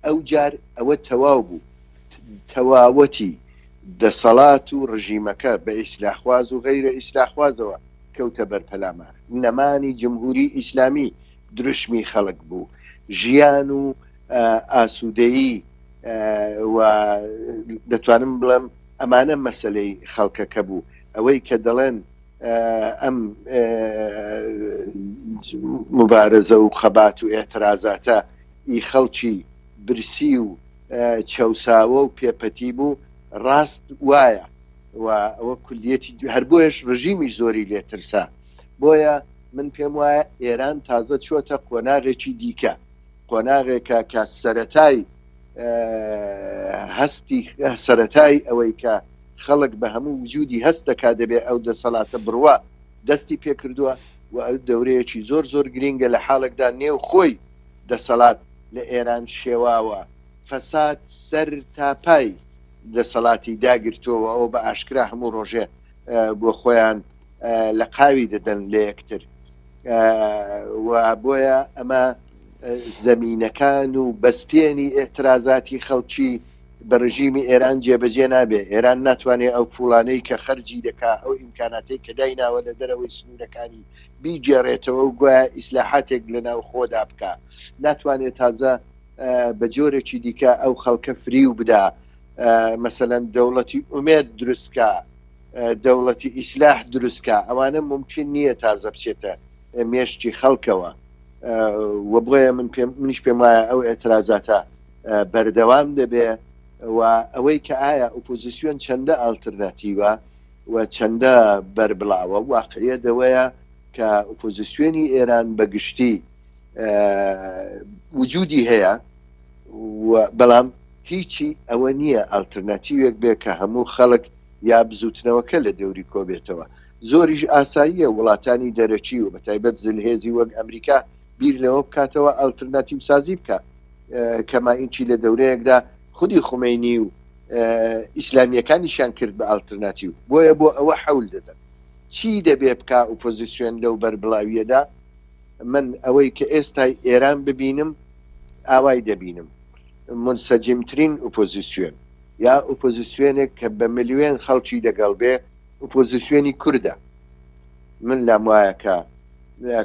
ئەوجار ئەوە تەواو بوو، تەواوەتی دەسەڵات و ڕژیمەکە بە ئیسلاحخواز و غەیرە ئیسلاحخوازەوە کەوتە بەر پەلامار. نەمانی جمهوری ئیسلامی دروشمی خەڵک بوو. ژیان و ئاسوودەیی و دەتوانم بڵێم ئەمانە مەسەلەی خەڵکەکە بوو. ئەوەی کە دەڵێن ئەم موبارزە و خەبات و ئیعترازاتە ئی خەڵکی برسی و چەوساوە و پێپەتی بوو ڕاست وایە و ئەوە کولیەتی هەر بۆیەش ڕژیمیش زۆری لێ ترسا. بۆیە من پێم وایە ئێران تازە چۆتە قۆناغێکی دیکە، قۆناغێکە کە سەرەتای هەستی سەرەتای ئەوەی کە خەڵک بە هەموو وجودی هەست دەکا دەبێ ئەو دەسەڵاتە بڕوا دەستی پێکردووە و ئەو دەورەیەکی زۆر زۆر گرینگە لە حاڵێکدا نێو خۆی دەسەڵات لە ئێران شێواوە، فەساد سەر تا پای دەسەڵاتی داگرتووە و ئەوە بە ئاشکرا هەموو ڕۆژێ بۆ خۆیان لە قاوی دەدەن لە یەکتر و بۆیە ئەمە زەمینەکان و بەستێنی ئێعترازاتی خەڵکی بە ڕژیمی ئێران جێبەجێ نابێ، ئێران ناتوانێ ئەو پووڵانەی کە خەرجی دەکا، ئەو ئیمکاناتەی کە دایناوە لە دەرەوەی سنوورەکانی بیگێڕێتەوە و گوایە ئیسلاحاتێک لە ناوخۆدا بکا. ناتوانێ تازە بە جۆرێکی دیکە ئەو خەڵکە فریو بدا، مەسەلەن دەوڵەتی ئومێد دروست کا، دەوڵەتی ئیسلاح دروست کا، ئەوانە مومکین نییە تازە بچێتە مێشکی خەڵکەوە و بۆیە من پێم منیش پێم وایە ئەو ئێترازاتە بەردەوام دەبێ و ئەوەی کە ئایا ئۆپۆزیسیۆن چەندە ئالترناتیوە و چەندە بەربڵاوە، واقعیەت ئەوەیە کە ئۆپۆزیسیۆنی ئێران بە گشتی وجودی هەیە و بەڵام هیچی ئەوە نییە ئالترناتیوێک بێ کە هەموو خەڵک یا بزوتنەوەکە لە دەوری کۆبێتەوە. زۆریش ئاساییە وڵاتانی دەرەکی و بەتایبەت زلهێزی وەک ئەمریکا بیر لەوە بکاتەوە ئالترناتیوسازی بکا کەما ئینچی لە دەورەیەکدا خودی خومەینی و ئیسلامییەکانیشیان کرد بە ئالترناتیو، بۆیە بۆ ئەوە حەول دەدەن. چی دەبێ بکا ئوپۆزیسیۆن لەو بەربڵاوییەدا؟ من ئەوەی کە ئێستای ئێران ببینم ئاوای دەبینم، مونسەجیمترین ئوپۆزیسیۆن یا ئوپۆزیسیۆنێک کە بە ملیۆن خەڵکی دەگەڵ بێ ئوپۆزیسیۆنی کوردە. من لام وایە کە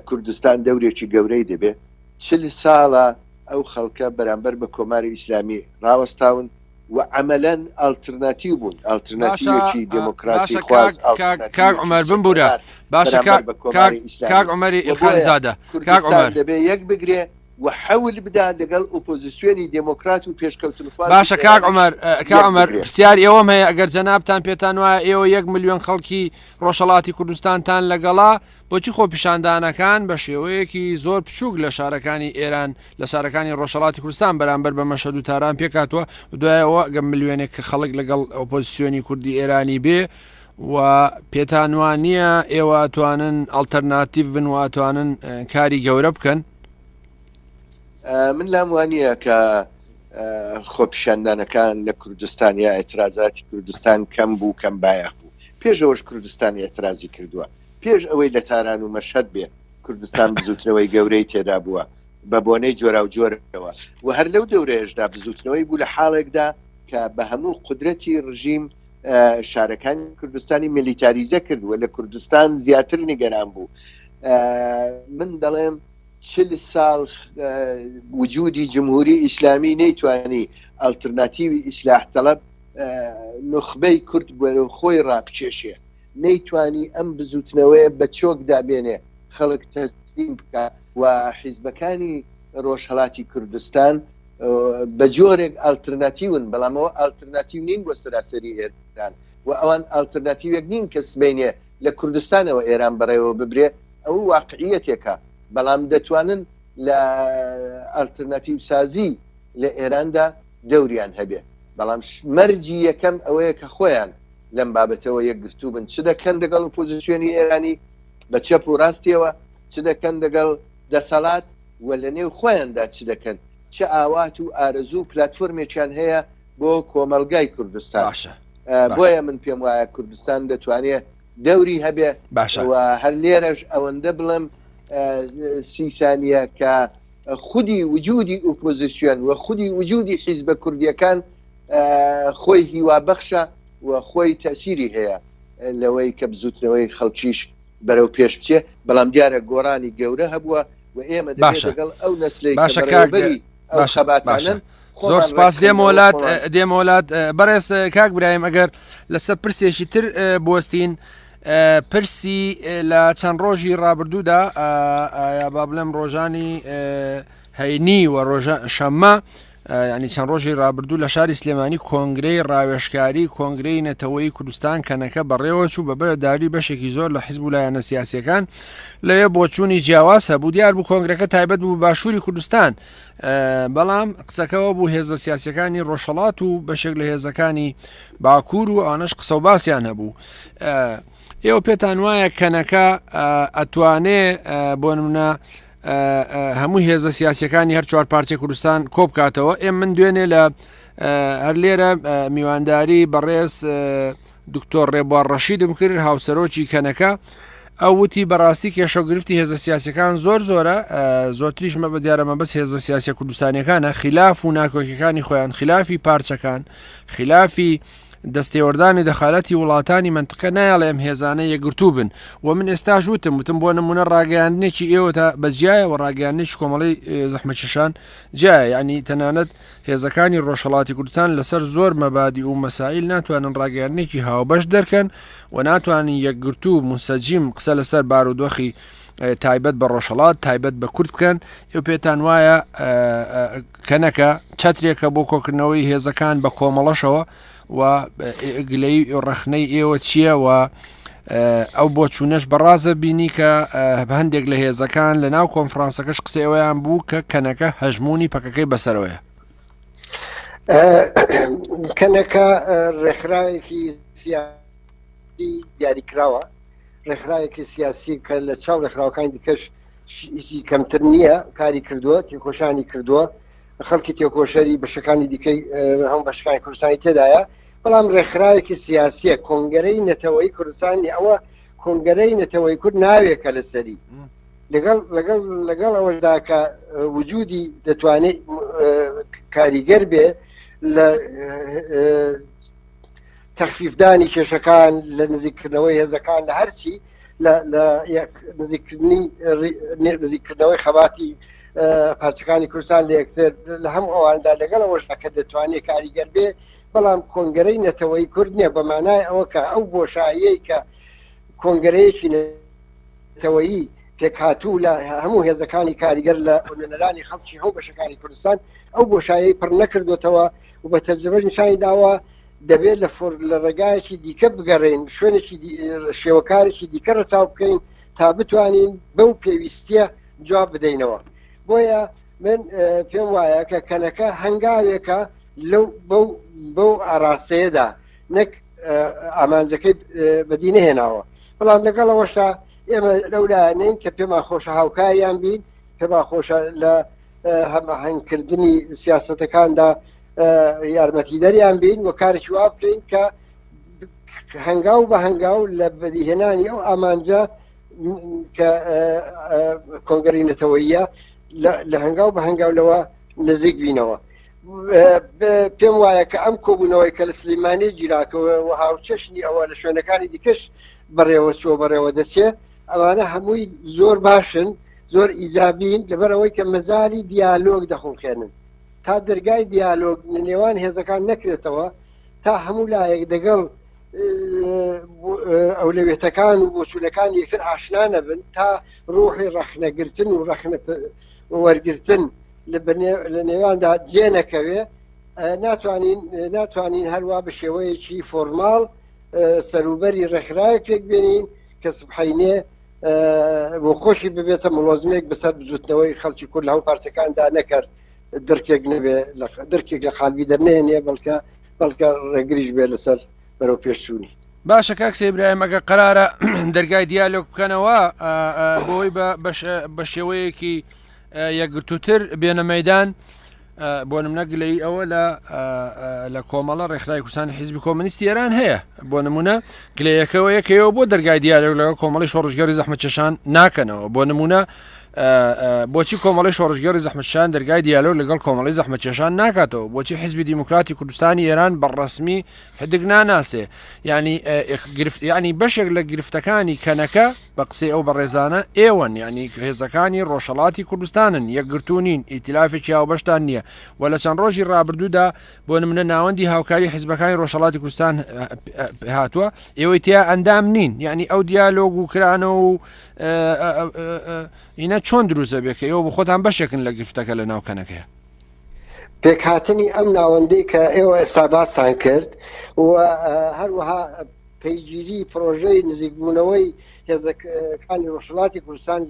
کوردستان دەورێکی گەورەی دەبێ. 40 ساڵە ئەو خەڵکە بەرامبەر بە کۆماری ئیسلامی ڕاوەستاون و عەمەلەن ئاڵترناتیو بوون، باشە ئاڵترناتیوێکی باشە دێمۆکراسی کاک خواز، کاک کاک ئاڵترناتیوێکی عومەر بمبورە سێکۆلار باشە بەرامبەر کاک بە کاک کۆماری کاک ئیسلامی عومەری و بۆیە ئیلخانزادە کاک کوردستان عومەر دەبێ یەک بگرێ و حەول بدا لەگەڵ ئۆپۆزیسیۆنی دێمۆکرات و پێشکەوتنخوازی باشە کاک ئێرانیش عومەر کاک یەک عومەر بگرێ. پرسیاری ئێوەم هەیە ئەگەر جەنابتان پێتان وایە ئێوە یەک ملیۆن خەڵکی ڕۆژهەڵاتی کوردستانتان لەگەڵا بۆچی خۆپیشاندانەکان بە شێوەیەکی زۆر بچووک لە شارەکانی ئێران لە شارەکانی ڕۆژهەڵاتی کوردستان بەرامبەر بە مەشهەد و تاران پێکهاتووە و دوای ئەوە ئەگەر ملیۆنێک کە خەڵک لەگەڵ ئۆپۆزیسیۆنی کوردی ئێرانی بێ و پێتان وا نییە ئێوە ئەتوانن ئەڵتەرناتیڤ بن و ئەتوانن کاری گەورە بکەن؟ من لام وانییە کە خۆپیشاندانەکان لە کوردستان یا ئیعترازاتی کوردستان کەم بوو کەم بایەخ بوو پێش ئەوەش کوردستان ئیعترازی کردووە پێش ئەوەی لە تاران و مەشهەد بێ کوردستان بزوتنەوەی گەورەی تێدا بووە بە بۆنەی جۆراوجۆرەوە و هەر لەو دەورەیەشدا بزوتنەوەی بوو لە حاڵێکدا کە بە هەموو قودرەتی ڕژیم شارەکانی کوردستانی میلیتاریزە کرد و لە کوردستان زیاتر نیگەران بوو. من دەڵێم 40 ساڵ وجودی جمهوری ئیسلامی نەیتوانی ئەلترناتیوی ئیسلاح تەڵەب نوخبەی کورد بەرەو خۆی ڕابکێشێ. نەیتوانی ئەم بزوتنەوەیە بە چۆکدا بێنێ، خەڵک تەسلیم بکا و حیزبەکانی ڕۆژهەڵاتی کوردستان بە جۆرێک ئالترناتیون، بەڵام ئەوە ئالترناتیو نین بۆ سەراسەری ئێران و ئەوان ئالترناتیوێک نین کە سبەینێ لە کوردستانەوە ئێران بەڕێوە ببرێ، ئەوە واقعیەتێکە، بەڵام دەتوانن لە ئالترناتیوسازی لە ئێراندا دەوریان هەبێ، بەڵام مەرجی یەکەم ئەوەیە کە خۆیان لەم بابەتەوە یەکگرتوو بن، چ دەکەن دەگەڵ ئۆپۆزیسیۆنی ئێرانی بە چەپ و ڕاستیەوە، چ دەکەن دەگەڵ دەسەڵات و لە نێو خۆیاندا چ دەکەن، چ ئاوات و ئارەزوو و پلاتفۆرمێکیان هەیە. بۆ کۆمەڵگای کوردستان. باشە بۆیە من پێم وایە کوردستان دەتوانێ دەوری هەبێ باشە و هەر لێرەش ئەوەندە بڵێم سی سانیە کە خودی وجودی ئۆپۆزیسیۆن و خودی وجودی حیزبە کوردیەکان خۆی هیوابەخشە و خۆی تەسیری هەیە لەوەی کە بزوتنەوەی خەڵکیش بەرەو پێش بچێ بەڵام دیارە گۆڕانی گەورە هەبووە و ئێمە دەبێت لەگەڵ ئەو نەسلەی باشە کاک ئەو خەباتانەن زۆر سپاس دێمۆلات دێمۆلات بەڕێز کاک برایم ئەگەر لەسەر پرسێکی تر بوەستین پرسی لە چەند ڕۆژی ڕابردوودا یا با بڵێم ڕۆژانی هەینی و ڕۆژە شەممە ینی چەند ڕۆژی ڕابردوو لە شاری سلێمانی کۆنگرەی ڕاوێژکاری کۆنگرەی نەتەوەی کوردستان کەنەکە بەڕێوە چوو بە بەشداری بەشێکی زۆر لە حیزب و لایەنە سیاسیەکان لەوێ بۆچوونی جیاواز هەبوو دیار بوو کۆنگرەکە تایبەت بوو باشووری کوردستان بەڵام قسەکەەوە بوو هێزە سیاسەکانی ڕۆژهڵات و بەشێک لە هێزەکانی باکوور و ئەوانش قسە و باسییان هەبوو ئێوە پێتان وایە کەنەکە ئەتوانێ بۆ نمونە هەموو هێزە سیاسەکانی هەر چوار پارچە کوردستان کۆبکاتەوە ئێم من دوێنێ لە هەر لێرە میوانداری بەڕێز دکتۆر ڕێبوار ڕەشیدم کرد هاوسەرۆکی کەنەکە ئەو وتی بەڕاستی کێشە و گرفتی هێزە سیاسەکان زۆر زۆرە زۆرتریش مە بە دیارە مەبەست هێزە سیاسە کوردستانیەکانە خلاف و ناکۆکیەکانی خۆیان خلافی پارچەکان خلافی دەستێوەردانی دەخالەتی وڵاتانی منتقە نایڵێ ئەم هێزانە یەکگرتوو بن و من ئێستاش وتم وتم بۆ نمونە ڕاگەیاندنێکی ئێوە تا بەجیایە و ڕاگەیاندنێکی کۆمەڵی زەحمەتکێشان جیایە یعنی تەنانەت هێزەکانی ڕۆژهەڵاتی کوردستان لەسەر زۆر مەبادی و مەسائیل ناتوانن ڕاگەیاندنێکی هاوبەش دەرکەن و ناتوانن یەکگرتوو و مونسەجیم قسە لەسەر بارودۆخی تایبەت بە ڕۆژهەڵات تایبەت بە کورد بکەن ئێوە پێتان وایە کەنەکە چەترێکە بۆ کۆکردنەوەی هێزەکان بە کۆمەڵەشەوە و گلەی ڕەخنەی ئێوە چییە و ئەو بۆچوونەش بەڕازە بینی کە هەندێک لە هێزەکان لە ناو کۆنفرانسەکەش قسەی ئەویان بوو کە کەنەکە هەژمونی پەکەکەی بەسەرەوەیە. کەنەکە ڕێکخراوێکی سیاسی دیاریکراوە ڕێکخراوێکی سیاسی کە لە چاو ڕێکخراوەکانی دیکەش هیچی کەمتر نییە کاری کردووە تێکۆشانی کردووە خەڵکی تێکۆشەری بەشەکانی دیکەی هەموو بەشەکانی کوردستانی تێدایە بەڵام ڕێکخراوێکی سیاسیە کۆنگەرەی نەتەوەی کوردستانی ئەوە کۆنگەرەی نەتەوەی کورد ناوێکە لەسەری لەگەڵ لەگەڵ لەگەڵ ئەوەشدا کە وجودی دەتوانێت کاریگەر بێ لە تەخفیفدانی کێشەکان لە نزیکردنەوەی هێزەکان لە هەرچی لە نزیکردنی نزیکردنەوەی خەباتی پارچەکانی کوردستان لە یەکتر لە هەموو ئەواندا لەگەڵ ئەوەشدا کە دەتوانێت کاریگەر بێ بەڵام کۆنگرەی نەتەوەی کورد نییە بە مانای ئەوە کە ئەو بۆشاییەی کە کۆنگرەیەکی نەتەوەیی پێکهاتوو لە هەموو هێزەکانی کاریگەر لە نوێنەرانی خەڵکی هەموو بەشەکانی کوردستان ئەو بۆشایی پڕ نەکردوێتەوە و بە تەجربە نیشانی داوە دەبێت لە فۆر لە ڕێگایەکی دیکە بگەڕێین شوێنێکی شێوەکارێکی دیکە ڕەچاو بکەین تا بتوانین بەو پێویستیە جواب بدەینەوە بۆیە من پێم وایە کە کەنەکە هەنگاوێکە لەو بەو بەو ئاراستەیەدا نەک ئامانجەکەی بەدی نەهێناوە بەڵام لەگەڵ ئەوەشدا ئێمە لەو لایەنەین کە پێمان خۆشە هاوکاریان بین پێمان خۆشە لە هەماهەنگکردنی سیاسەتەکاندا یارمەتیدەریان بین و کارێکی وا بکەین کە هەنگاو بە هەنگاو لە بەدیهێنانی ئەو ئامانجە کە کۆنگەری نەتەوەیە لە هەنگاو بە هەنگاو لەوە نزیک بینەوە پێم وایە کە ئەم کۆبوونەوەی کە لە سلیمانی گیراکەوە و هاوچەشنی ئەوە لە شوێنەکانی دیکەش بەڕێوە چووە بەڕێوە دەچێ ئەوانە هەمووی زۆر باشن زۆر ئیجابین لەبەرەوەی کە مەزاری دیالۆگ دەخڵقێنن تا دەرگای دیالۆگ لە نێوان هێزەکان نەکرێتەوە تا هەموو لایەک دەگەڵ ئەولەوێتەکان و بۆچوونەکان یەکتر ئاشنا نەبن تا ڕوحی ڕەخنەگرتن و ڕەخنە وەرگرتن لە نێواندا جێ نەکەوێ ناتوانین ناتوانین هەروە بە شێوەیەکی فۆرماڵ سەروبەری ڕێکخراوێک پێک بێنین کە سبحینێ بۆ خۆشی ببێتە مڵۆزمێک بەسەر بزوتنەوەی خەڵکی کورد لە هەموو پارچەکاندا نەکرد درکێک نەبێ درکێک لە قالبی دەرنێنێ بەڵکە بەڵکە ڕێگریش بێ لەسەر بەرەو پێشچوونی. باشە کاک سەید برایم ئەگەر قەرارە دەرگای دیالۆگ بکەنەوە بۆی بە شێوەیەکی یەکگرتووتر بێنە مەدان. بۆ نمونە گلەیی ئەوە لە لە کۆمەڵە ڕێکخراوی کوردستانی حیزبی کۆمەنیستی ئێران هەیە بۆ نمونە گلەیەکەوە یەکەوە بۆ دەرگای دیالۆگ لەگەڵ کۆمەڵی شۆڕشگێڕی زەحمەتکێشان ناکەنەوە بۆ نمونە بۆچی کۆمەڵی شۆڕشگێڕی زەحمەتکێشان دەرگای دیالۆگ لەگەڵ کۆمەڵی زەحمەتکێشان ناکاتەوە بۆچی حیزبی دیموکراتی کوردستانی ئێران بە ڕەسمی حدک ناناسێ ینی گرفت ینی بەشێک لە گرفتەکانی کەنەکە بە قسەی ئەو بەڕێزانە ئێوەن یانی هێزەکانی ڕۆژهەڵاتی کوردستانن یەکگرتوو نین ئیتلافێکی هاوبەشتان نییە و لە چەند ڕۆژی ڕابردوودا بۆ نمونە ناوەندی هاوکاری حیزبەکانی ڕۆژهەڵاتی کوردستان هاتووە ئێوەی تیا ئەندام نین یعنی ئەو دیالۆگ و کرانەوە و ئینە چۆن دروستە بێ کە ئێوە بۆ خۆتان بەشێکن لە گرفتەکە لە ناو کەنەکەیە پێکهاتنی ئەم ناوەندەی کە ئێوە ئێستا باستان کرد و هەروەها پەیگیری پرۆژەی نزیکبوونەوەی هێزەکانی ڕۆژهەڵاتی کوردستان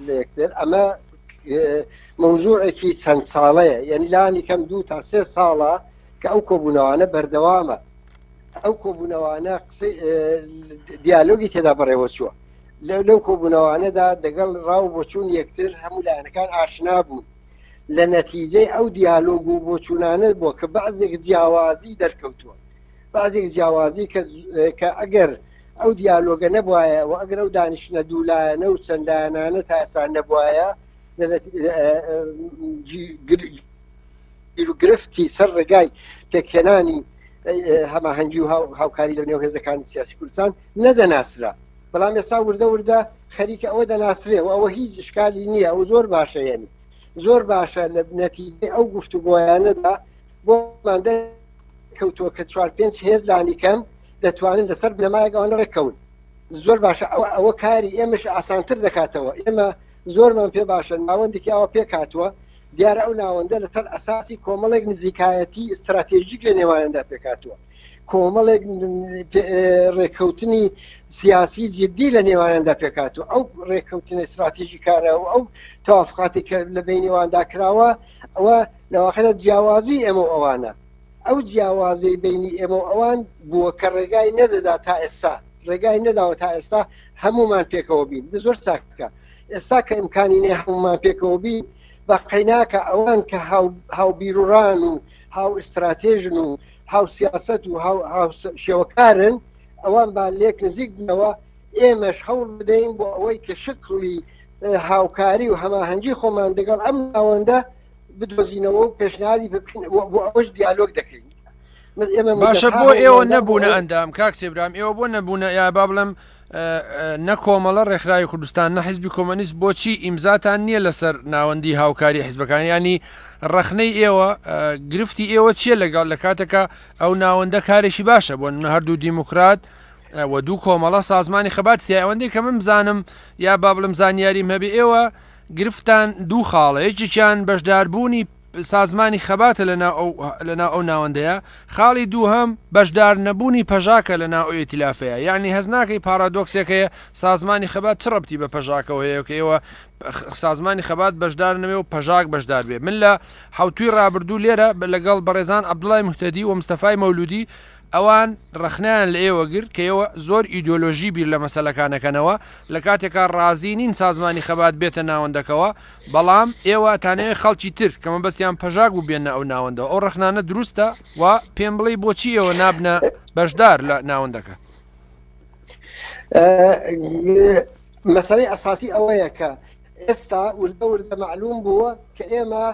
لە یەکتر ئەمە مەوزوعێکی چەند ساڵەیە یعنی لانی کەم دوو تا سێ ساڵە کە ئەو کۆبوونەوانە بەردەوامە ئەو کۆبوونەوانە قسەی دیالۆگی تێدا بەڕێوە چووە لەو کۆبوونەوانەدا دەگەڵ ڕاو بۆچوون یەکتر هەموو لایەنەکان ئاشنا بوون لە نەتیجەی ئەو دیالۆگ و بۆچوونانە بووە کە بەعزێک جیاوازی دەرکەوتووە بەعزێک جیاوازی کە ئەگەر ئەو دیالۆگە نەبوایە و ئەگەر ئەو دانیشتنە دوولایەنە و چەندلایەنانە تا ئێستا نەبوایە گرفتی سەر ڕێگای پێکهێنانی هەماهەنگی و هاوکاری لە نێو هێزەکانی سیاسی کوردستان نەدەناسرا بەڵام ئێستا وردە وردە خەریکە ئەوە دەناسرێ و ئەوە هیچ ئشکالی نییە ئەو زۆر باشە یعنی زۆر باشە لە نەتیجەی ئەو گفتوگۆیانەدا بۆمان کەوتووە کە چوار پێنج هێز لانیکەم دەتوانن لەسەر بنەمایەک ئەوانە ڕێککەون زۆر باشە ئەوە ئەوە کاری ئێمەش ئاسانتر دەکاتەوە ئێمە زۆرمان پێ باشە ناوەندێکی ئەوە پێک هاتووە دیارە ئەو ناوەندە لەسەر ئەساسی کۆمەڵێک نزیکایەتی ئیستراتێژیک لە نێواندا پێکهاتووە کۆمەڵێک ڕێککەوتنی سیاسی جدی لە نێواندا پێکهاتووە ئەو ڕێککەوتنە استراتێژیکانە و ئەو تەوافقاتی کە لە بینیواندا کراوە ئەوە لەواخرە جیاوازی ئێمە و ئەوانە ئەو جیاوازی بینی ئێمە و ئەوان بووە کە ڕێگای نەدەدا تا ئێستا ڕێگای نەداوە تا ئێستا هەمومان پێکەوە بین زۆر چاکە ئێستا کە ئیمکانی نیە هەمومان پێکەوە بین بە قەیناکە ئەوان کە هاوبیروڕان و هاو ئیستراتێژن و هاو سیاسەت و هاو شێوەکارن ئەوان با لێک نزیک بنەوە ئێمەش هەوڵ بدەین بۆ ئەوەی کە شکڵی هاوکاری و هەماهەنگی خۆمان دەگەڵ ئەم ناوەندە بدۆزینەوە و پێشنیاری بکەین بۆ ئەوەش دیالۆگ دەکەین باشە بۆ ئێوە نەبوونە ئەندام کاک سێبرام ئێوە بۆ نەبوونە یا با بڵێم نە کۆمەڵە ڕێکخراوی کوردستان نە حزبی کۆمەنیست بۆچی ئیمزاتان نییە لەسەر ناوەندی هاوکاری حزبەکان ینی ڕەخنەی ئێوە گرفتی ئێوە چییە لەگەڵ لە کاتێکە ئەو ناوەندە کارێکی باشە بۆ هەردوو دیموکرات و دوو کۆمەڵە سازمانی خەبات تیاوەندەی کە من بزانم یا با بڵم زانیاریم هەبێ ئێوە گرفتان دوو خاڵە یەکێکیان بەشداربوونی سازمانی خەباتە لەناو ئەو ناوەندەیە، خاڵی دووهەم بەشدار نەبوونی پەژاکە لەناو ئەو ئیتیلافەیە، یەعنی هەست ناکەی پاڕادۆکسێک هەیە سازمانی خەبات چ ڕەبتی بە پەژاکەوە هەیە کە ئێوە سازمانی خەبات بەشدار نەبێ و پەژاک بەشدار بێ من لە حەوتووی ڕابردوو لێرە لەگەڵ بەڕێزان عەبدوڵای موهتەدی و مستەفای مەولوودی ئەوان ڕەخنەیان لە ئێوە گرت کە ئێوە زۆر ئیدۆلۆژی بیر لە مەسەلەکان ئەکەنەوە، لە کاتێکا ڕازی نین سازمانی خەبات بێتە ناوەندەکەوە، بەڵام ئێوە ئەتانەوێ خەڵکی تر کە مەبەستیان پەژاک بوو بێننە ئەو ناوەندەوە، ئەو ڕەخنانە دروستە؟ و پێم بڵێی بۆچی ئێوە نابنە بەشدار لە ناوەندەکە؟ مەسەلەی ئەساسی ئەوەیە کە ئێستا وردە وردە مەعلوم بووە کە ئێمە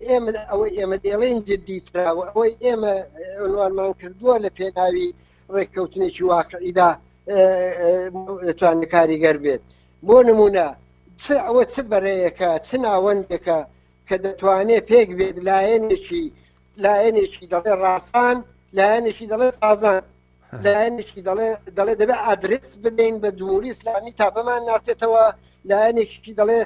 ئێمە ئەوەی ئێمە دەیڵێین جددیترە و ئەوەی ئێمە عنوانمان کردووە لە پێناوی ڕێککەوتنێکی واقعیدا دەتوانێت کاریگەر بێت بۆ نمونە چ ئەوە چ بەرەیەکە چ ناوەندێکە کە دەتوانێت پێک بێت لایەنێکی لایەنێکی دەڵێ ڕاسان لایەنێکی دەڵێ سازان لایەنێکی دەڵێ دەڵێ دەبێت ئادرس بدەین بە جمهوری ئیسلامی تا بەمان ناسێتەوە لایەنێکی دەڵێ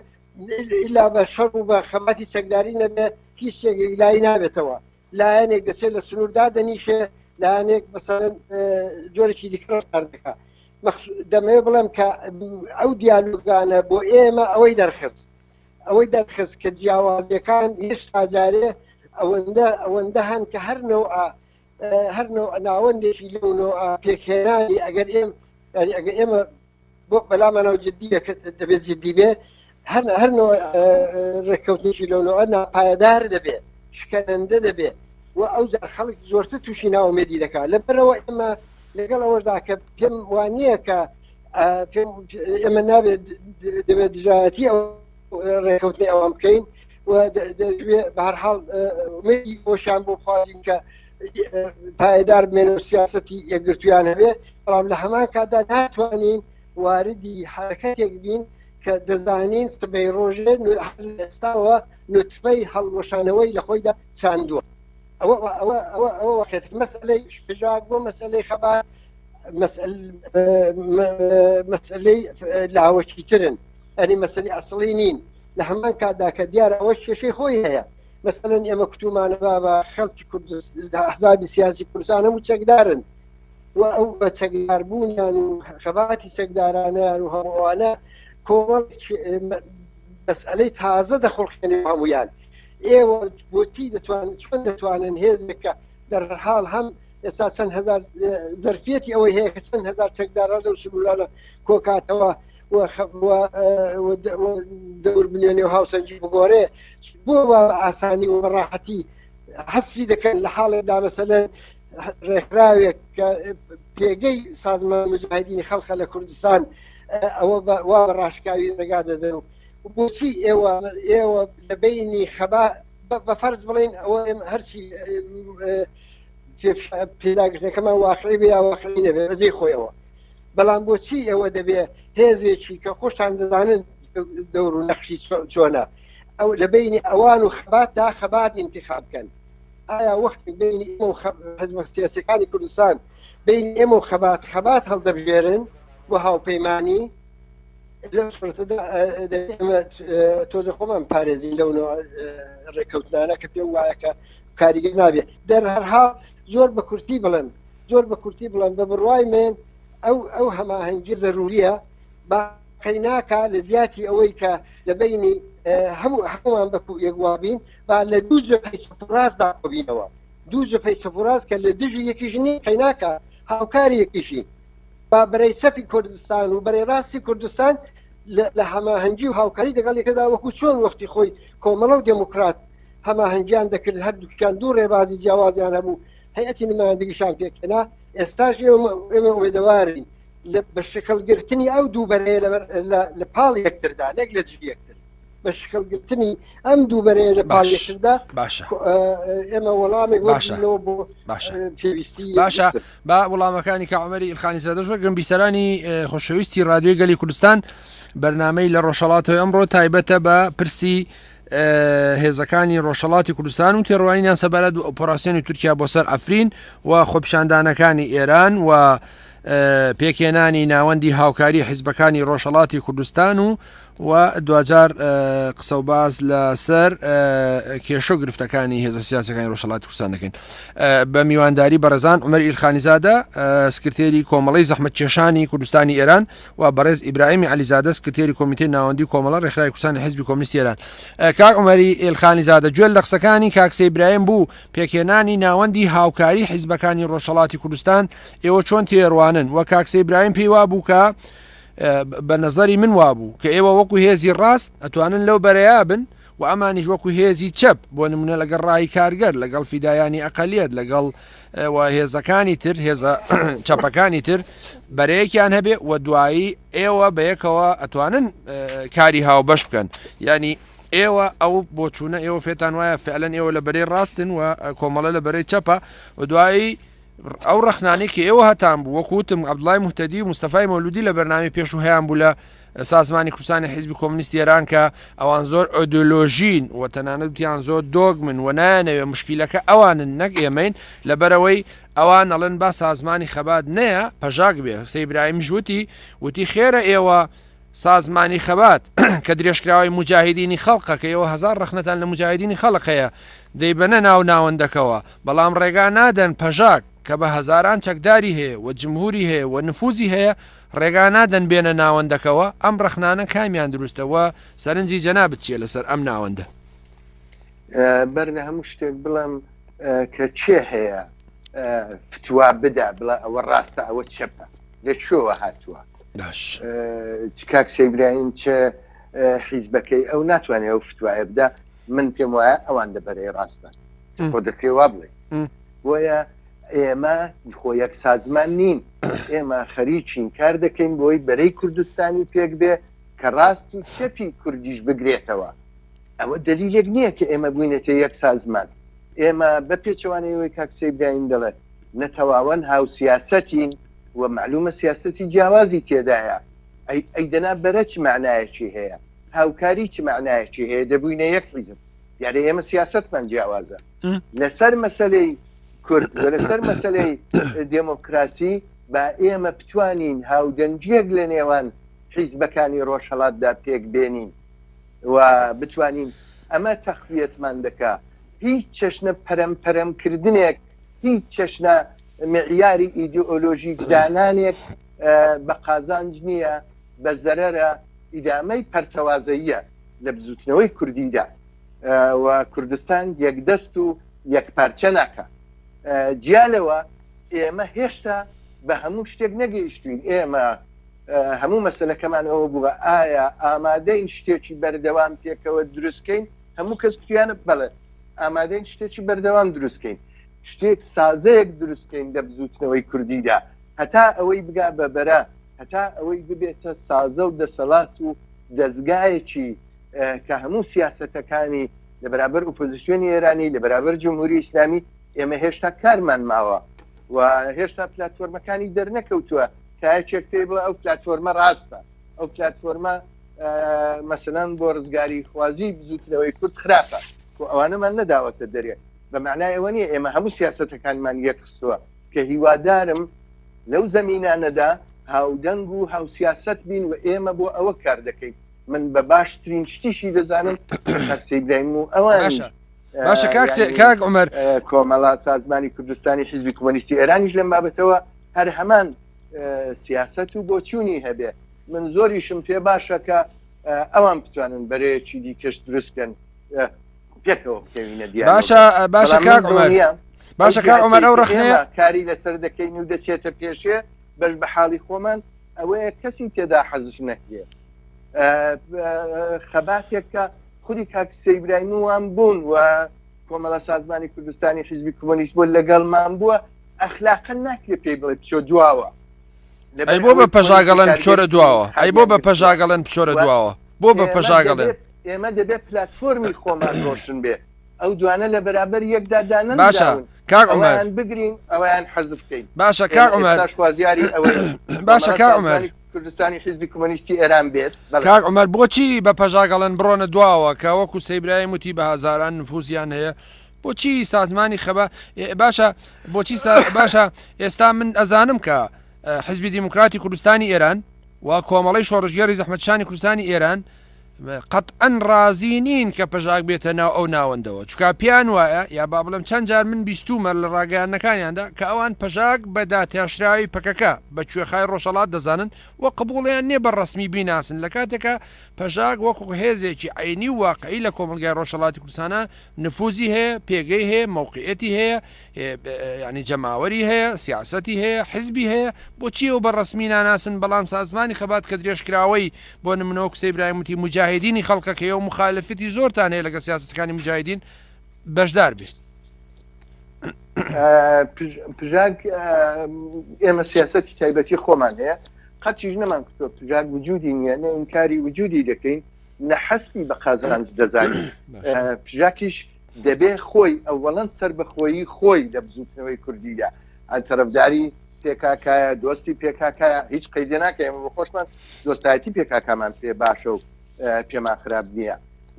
ئیلا بە شەڕ و بە خەباتی چەکداری نەبێ هیچ شتێک یەکلایی نابێتەوە لایەنێک دەچێت لە سنووردا دەنیشێ لایەنێک مەسەلەن جۆرێکی دیکە ڕەفتار دەکات دەمەوێت بڵێم کە ئەو دیالۆگانە بۆ ئێمە ئەوەی دەرخست ئەوەی دەرخست کە جیاوازیەکان هێشتا جارێ ئەوەندە ئەوەندە هەن کە هەر نەوە هەر ناوەندێکی لەو نەوە پێکهێنانی ئەگەر ئێم ئەگەر ئێمە بۆ بەلامانەوە جدیە کە دەبێت جدی بێ هەر هەر ڕێککەوتنێکی لەو نەوە ناپایەدار دەبێت. شکەنەندە دەبێ و ئەوجار خەڵک زۆرتر تووشی نائومێدی دەکات. لەبەرئەوە ئێمە لەگەڵ ئەوەشدا کە پێم وانییە کە پێم ئێمە نابێت دەبێت دژایەتی ئەو ڕێکەوتنی ئەوان بکەین و دەبێ بە هەر حاڵ ئومێدی خۆشیان بۆ بخوازین کە پایدار بمێن و سیاسەتی یەکگرتوویان هەبێ، بەڵام لە هەمان کاتدا ناتوانین واردی حەرەکەتێک بین کە دەزانین سبەی ڕۆژێ هەر لە ئێستاوە نوتفەی هەڵوەشانەوەی لە خۆیدا چاندووە. ئەوە ئەوە ئەوە ئەوە واقعیەت. مەسئەلەی پژاک بۆ مەسئەلەی خەبات مەسئەلەی لاوەکیترن، ئەنی مەسەلی ئەسڵی نین. لە هەمان کاتدا کە دیارە ئەوە کێشەی خۆی هەیە. مەسەلەن ئێمە کوتومانە بابە خەڵکی کوردستان ئەحزابی سیاسی کوردستان هەموو چەکدارن و ئەو بە چەکداربوونیان و خەباتی چەکدارانیان و هەمووانە کۆمەڵ مەسئلەی تازە دەخڵقێنێ هەمویان ئێوە بۆچی دەتوان چۆن دەتوانن هێزێک کە دەرحاڵ هەم ئێستا چەند هزار زەرفیەتی ئەوەی هەیە کە چەند هزار چەکدارە لەو سنوورانە کۆکاتەوە دەور بنێنێ و هاوسەنگی بگۆرێ بۆ بە ئاسانی و بەڕاحەتی حەسفی دەکەن لە حاڵێکدا مەسەلەن ڕێکخراوێک کە پێگەی سازمان مجاهدینی خەڵقە لە کوردستان ئەوە وا بە ڕاشکاوی ڕێگا دەدەن و بۆچی ئێوە ئێوە لە بینی خەبا بە فەرز بڵین ئەوە هەرچی پێداگرتنەکەمان واقعی بێ یا واقعی نەبێ بەجێی خۆیەوە بەڵام بۆچی ئێوە دەبێ هێزێکی کە خۆشتان دەزانن دەور و نەخشی چۆنە ئەو لە بینی ئەوان و خەباتدا خەبات انتخاب بکەن ئایا وەختی بینی ئێمە و حزبە سیاسەکانی کوردستان بینی ئێمە و خەبات خەبات هەڵدەبژێرن بۆ هاوپەیمانی لەو سورەتەدا ئێمە تۆزە خۆمان پارێزین لەو ڕێککەوتنانە کە پێم وایە کە کاریگەر نابێت دەرهەرها زۆر بە کورتی بڵێم زۆر بە کورتی بڵێم بە بڕوای من ئەو ئەو هەماهەنگی زەروریە با قەیناکا لە جیاتی ئەوەی کە لە بینی هەموو هەمووان بەکو یەکوابین با لە دوو جەبهەی چەپ و ڕاستدا کۆبینەوە دوو جەبهەی چەپ و ڕاست کە لە دژی یەکیش نین قەیناکا هاوکاری یەکیشین با بەرەی چەپی کوردستان و بەرەی ڕاستی کوردستان لە هەماهەنگی و هاوکاری دەگەڵ یەکەدا وەکو چۆن وەختی خۆی کۆمەڵە و دێموکرات هەماهەنگیان دەکرد هەردووکیان دوو ڕێبازی جیاوازیان هەبوو هەیئەتی نمایندگیشان پێکهێنا ئێستاش ئێمە ئومێدەوارین لە بە شکڵگرتنی ئەو دوو بەرەیە لە پاڵ یەکتردا نەک لە دژی یەکتر بە شکڵگرتنی ئەم دوو بەرەیە لە پاڵ یەکتردا باشە ئێمە وەڵامێک باشە بۆ باشە پێویستی باشە با وەڵامەکانی کە عمەری ئیلخانی زادەش وەرگرم بیسەرانی خۆشەویستی رادیۆی گەلی کوردستان بەرنامەی لە ڕۆژهەڵاتەوەی ئەمڕۆ تایبەتە بە پرسی هێزەکانی ڕۆژهەڵاتی کوردستان و تێڕوانینیان سەبارەت بە ئۆپۆراسیۆنی تورکیا بۆ سەر عەفرین و خۆپیشاندانەکانی ئێران و پێکهێنانی ناوەندی هاوکاری حیزبەکانی ڕۆژهەڵاتی کوردستان و و دواجار قسە و باس لەسەر کێشە و گرفتەکانی هێزە سیاسەکانی ڕۆژهەڵاتی کوردستان دەکەین بە میوانداری بەڕێزان عومەر ئیلخانیزادە سکرتێری کۆمەڵەی زەحمەتکێشانی کوردستانی ئێران و بەڕێز ئیبراهیمی عەلیزادە سکرتێری کۆمیتەی ناوەندی کۆمەڵە ڕێکخراوی کوردستانی حیزبی کۆمۆنیستی ئێران کاک عومەری ئێلخانیزادە گوێ لە قسەکانی کاک سەی برایم بوو پێکهێنانی ناوەندی هاوکاری حیزبەکانی ڕۆژهەڵاتی کوردستان ئێوە چۆن تێڕوانن و کاک سەی برایم پێی وابوو کە بە نظری من وابوو کە ئێوە وەکو هێزی ڕاست ئەتوانن لەو بەرەیە بن و ئەمانیش وەکو هێزی چەپ بۆ نمونە لەگەڵ ڕای کارگەر لەگەڵ فیدایانی ئەقلیەت لەگەڵ و هێزەکانی تر هێزە چەپەکانی تر بەرەیەکیان هەبێ و دوایی ئێوە بەیەکەوە ئەتوانن کاری هاوبەش بکەن ینی ئێوە ئەو بۆچوونە ئێوە فێتان وایە فعلەن ئێوە لە بەرەی ڕاستن و کۆمەڵە لە بەرەی چەپە و دوایی ئەو ڕەخنانەی کە ئێوە هەتان بوو وەکو وتم عەبدوڵای موهتەدی و مستەفای مەولودی لە بەرنامەی پێشوو هەیان بوو لە سازمانی کوردستانی حیزبی کۆمۆنیستی ئێران کە ئەوان زۆر ئۆدۆلۆژین و تەنانەت وتیان زۆر دۆگمن و نایانەوێ مشکیلەکە ئەوانن نەک ئێمەین لەبەرەوەی ئەوان ئەڵێن با سازمانی خەبات نەیە پەژاک بێ سەی ئیبراهیمیش وتی وتی خێرە ئێوە سازمانی خەبات کە درێژکراوەی موجاهیدینی خەڵقە کە ئێوە هەزار ڕەخنەتان لە موجاهیدینی خەڵق هەیە دەیبەنە ناو ناوەندەکەوە بەڵام ڕێگا نادەن پەژاک کە بە هەزاران چەکداری هەیە و جمهوری هەیە و نفوزی هەیە ڕێگا نادەن بێنە ناوەندەکەوە ئەم ڕەخنانە کامیان دروستە و سەرنجی جەنابت چیە لەسەر ئەم ناوەندە؟ بەر لە هەموو شتێک بڵێم کە کێ هەیە فتوا بدا بڵێ ئەوە ڕاستە ئەوە چەپە لە کوێوە هاتووە باش چ کاک سەیبراهیم چ حیزبەکەی ئەو ناتوانێت ئەو فتوایە بدا. من پێم وایە ئەوان لە بەرەی ڕاستن خۆ دەکرێ وا بڵێ بۆیە ئێمە خۆ یەک سازمان نین ئێمە خەریکین کار دەکەین بۆی بەرەی کوردستانی پێک بێ کە ڕاست و چەپی کوردیش بگرێتەوە ئەوە دەلیلێک نییە کە ئێمە بووینەتە یەک سازمان ئێمە بە پێچەوانەیەوەی کاک سەی برایم دەڵێ نەتەواوەن هاوسیاسەتین و معلومە سیاسەتی جیاوازی تێدایە ئەی ئەی دەنا بەرە چ معنایەکی هەیە هاوکاری چ معنایەکی هەیە دەبووینە یەک حیزب دیارە ئێمە سیاسەتمان جیاوازە لەسەر مەسلەی کورد و لەسەر مەسلەی دێمۆکراسی با ئێمە بتوانین هاودەنگیەک لە نێوان حیزبەکانی ڕۆژهەڵاتدا پێک بێنین و بتوانین ئەمە تەقویەتمان دەکا هیچ چەشنە پەرەم پەرەم کردنێک هیچ چەشنە معیاری ئیدئۆلۆژیک دانانێک بە قازانج نییە بە زەرەرە ئیدامەی پەرتەوازەییە لە بزوتنەوەی کوردیدا و کوردستان یەکدەست و یەکپارچە ناکا. جیا لەوە ئێمە هێشتا بە هەموو شتێک نەگەیشتوین، ئێمە هەموو مەسەلەکەمان ئەوە بووە ئایا ئامادەین شتێکی بەردەوام پێکەوە دروستکەین؟ هەموو کەس کوتیانە بەڵێ ئامادەین شتێکی بەردەوام دروستکەین، شتێک سازەیەک دروستکەین لە بزوتنەوەی کوردیدا هەتا ئەوەی بگا بە بەرە، هەتا ئەوەی ببێتە سازە و دەسەڵات و دەزگایەکی کە هەموو سیاسەتەکانی لە بەرابەر ئۆپۆزیسیۆنی ئێرانی لە بەرابەر جمهوری ئیسلامی ئێمە هێشتا کارمان ماوە و هێشتا پلتفۆرمەکانی دەرنەکەوتووە تایەکێک پێی بڵێ ئەو پلتفۆرمە ڕاستە ئەو پلتفۆرمە مەسەلەن بۆ ڕزگاری خوازی بزوتنەوەی کورد خراپە و ئەوانەمان نەداوەتە دەرێ بە معنای ئەوە نیە ئێمە هەموو سیاسەتەکانمان یەکخستووە کە هیوادارم لەو زەمینانەدا هاودەنگ و هاوسیاسەت بین و ئێمە بۆ ئەوە کار دەکەین من بە باشترین شتیشی دەزانم کاک سەی برایم و ئەوانیش باشە باشە کاک سێ- کاک عومەر کۆمەڵە سازمانی کوردستانی حیزبی کۆمۆنیستی ئێرانیش لەم بابەتەوە هەر هەمان اه، سیاسەت و بۆچوونی هەبێ من زۆریشم پێ باشە کە اه، ئەوان بتوانن بەرەیەکی دیکەش دروست کەن اه، پێکەوە بکەوینە دیالۆگە. باشە باشە بەڵام من کاک عومەر دڵنیام ئەو باشە کاک عومەر جیهتەی ئەو کە ڕەخنەیە ئێمە کاری لەسەر دەکەین و دەچێتە پێشێ بەش بە حاڵی خۆمان ئەوەیە کەسی تێدا حەزف نەکرێ خەباتێک کە خودی کاک سەیبرایم وان بوون و کۆمەڵە سازمانی کوردستانی حیزبی کۆمۆنیست بوو لەگەڵمان بووە ئەخلاقە ناکرێ پێی بڵێ بچۆ دواوە ئەی بۆ بە پەژاگەڵێن بچۆرە دواوە ئەی بۆ بە پەژاگەڵێن بچۆرە دواوە بۆ بە پەژاگەڵێن ئێمە دەبێت پلتفۆرمی خۆمان ڕۆشن بێ ئەو دوانە لە بەرابەر یەکدا دانەنراون. باشە کاک عومەر. ئەوەیان بگرین ئەوەیان حەزف کەین. باشە کاک عومەر. ئێستاش خوازیاری ئەوەین باشە کاک عومەر. کۆمەڵە کوردستانی حیزبی کۆمۆنیستی ئێران بێت. بەڵێ. کاک عومەر بۆچی بە پەژاگەڵێن بڕۆنە دواوە کە وەکو سەی برایم وتی بە هەزاران نفوزیان هەیە بۆچی سازمانی خەبە باشە بۆچی باشە ئێستا من ئەزانم کە حزبی دیموکراتی کوردستانی ئێران و کۆمەڵەی شۆڕشگێڕی زەحمەتکشانی کوردستانی ئێران قەتعەن ڕازی نین کە پەژاک بێتە ناو ئەو ناوەندەوە چکا پێیان وایە یا با بڵێم چەند جار من بیستومە لە ڕاگەیاندنەکانیاندا کە ئەوان پەژاک بە داتاشراوی پەکەکە بە کوێخای ڕۆژهەڵات دەزانن و قبوڵیان نییە بە ڕەسمی بیناسن لە کاتێکا پەژاک وەکو هێزێکی عەینی و واقعی لە کۆمەڵگای ڕۆژهەڵاتی کوردستانە نفوزی هەیە پێگەی هەیە مەوقعیەتی هەیە یانی جەماوەری هەیە، سیاسەتی هەیە، حزبی هەیە، بۆچی ئەو بە ڕەسمی ناناسن، بەڵام سازمانی خەبات کە درێژکراوەی بۆ نمونە وەک سەی برایم وتی موجاهیدینی خەڵکەکەیە و موخالفەتی زۆرتان هەیە لەگەڵ سیاسەتەکانی موجاهیدین بەشدار بێ. پژاک ئێمە سیاسەتی تایبەتی خۆمان هەیە قەتیش نەمان کوتوە پژاک وجودی نییە نە ئینکاری وجودی دەکەین نە حەسبی بە قازانج دەزانین پژاکیش دەبێ خۆی ئەوەڵەن سەربەخۆیی خۆی لە بزووتنەوەی کوردیدا ئەن تەرەفداری پێکاکایە دۆستی پێکاکایە هیچ قەیدێ ناکە ئێمە بۆ خۆشمان دۆستایەتی پێکاکامان پێ باشە و پێمان خراپ نییە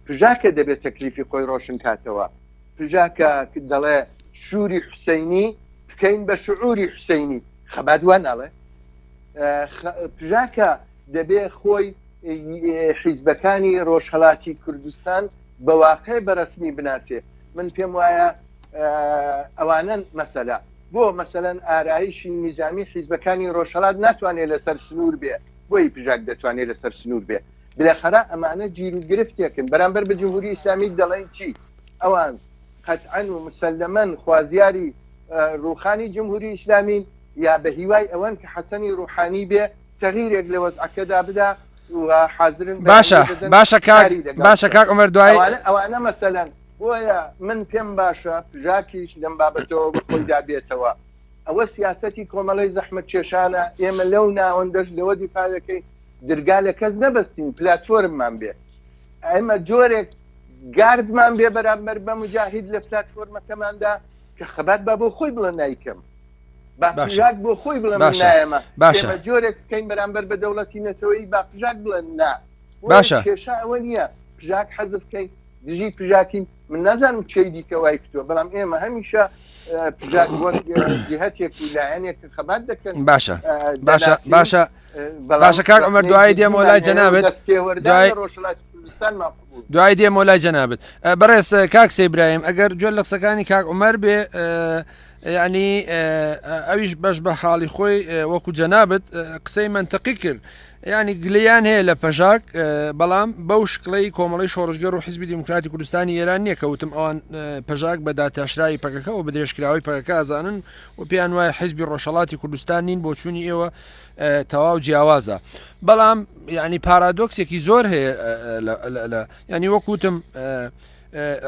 پژاکە دەبێت تەکلیفی خۆی ڕۆشن کاتەوە پژاکە دەڵێ شووری حوسینی بکەین بە شعوری حوسینی خەبات وا ناڵێ پژاکە دەبێ خۆی حیزبەکانی ڕۆژهەڵاتی کوردستان بە واقع بە رەسمی بناسێ من پێم وایە ئەوانەن مەسەلە بۆ مەسەلەن ئارایشی نیزامی حیزبەکانی ڕۆژهەڵات ناتوانێ لەسەر سنوور بێ بۆی پژاک دەتوانێ لەسەر سنوور بێ بلەخەرە ئەمانە گیر و گرفتێکن بەرامبەر بە جمهوری ئیسلامی دەڵێن چی ئەوان قەتعەن و مسەلەمەن خوازیاری ڕوخانی جمهوری ئیسلامین یا بە هیوای ئەوەن کە حەسەنی ڕوحانی بێ تەغیرێک لە وەزعەکەدا بدا. و حازرن باشە باشە کاک باشە کاک عمر دوای ئەوانە مەسەلەن بۆیە من پێم باشە پژاکیش لەم بابەتەوە بە خۆیدا بێتەوە ئەوە سیاسەتی کۆمەڵی زەحمەت کێشانە ئێمە لەو ناوەندەش لەوە دیفاع دەکەین درگا لە کەس نەبەستین پلاتفۆرممان بێ ئێمە جۆرێک گاردمان بێ بەرامبەر بە مجاهید لە پلاتفۆرمەکەماندا کە خەبات با بۆ خۆی بڵێ نایکەم با پژاک بۆ خۆی بڵێ من نایەمە باشە ئێمە جۆرێک بکەین بەرامبەر بە دەوڵەتی نەتەوەیی با پژاک بڵێ نا باشە کێشە ئەوە نییە پژاک حەزف بکەین دژی پژاکین من نازانم چی دیکە وای کردووە بەڵام ئێمە هەمیشە پژاک وەک جهتێک و لایەنێک کە خەبات دەکەن باشە باشە باشە باشە کاک عمر دوای دێمەوە لای جەنابت دوای دێمەوە لای جەنابت بەڕێز کاک سەی برایم ئەگەر جۆر لە قسەکانی کاک عمر بێ ینی ئەویش بەش بە حاڵی خۆی وەکو جەنابت قسەی منتەقی کرد ینی گلیان هەیە لە پەژاک بەڵام بەو شکڵی کۆمەڵی شۆڕشگەر و حزبی دیموکراتی کوردستانی ئێران نییە کەوتم ئەوان پەژاک بە داتاشراوی پەکەکە و بەدرێژکراوی پەکەکە ئازانن و پێیان وایە حزبی ڕۆژهڵاتی کوردستان نین بۆچوونی ئێوە تەواو جیاوازە بەڵام ینی پارادۆکسێکی زۆر هەیە ینی وەکوتم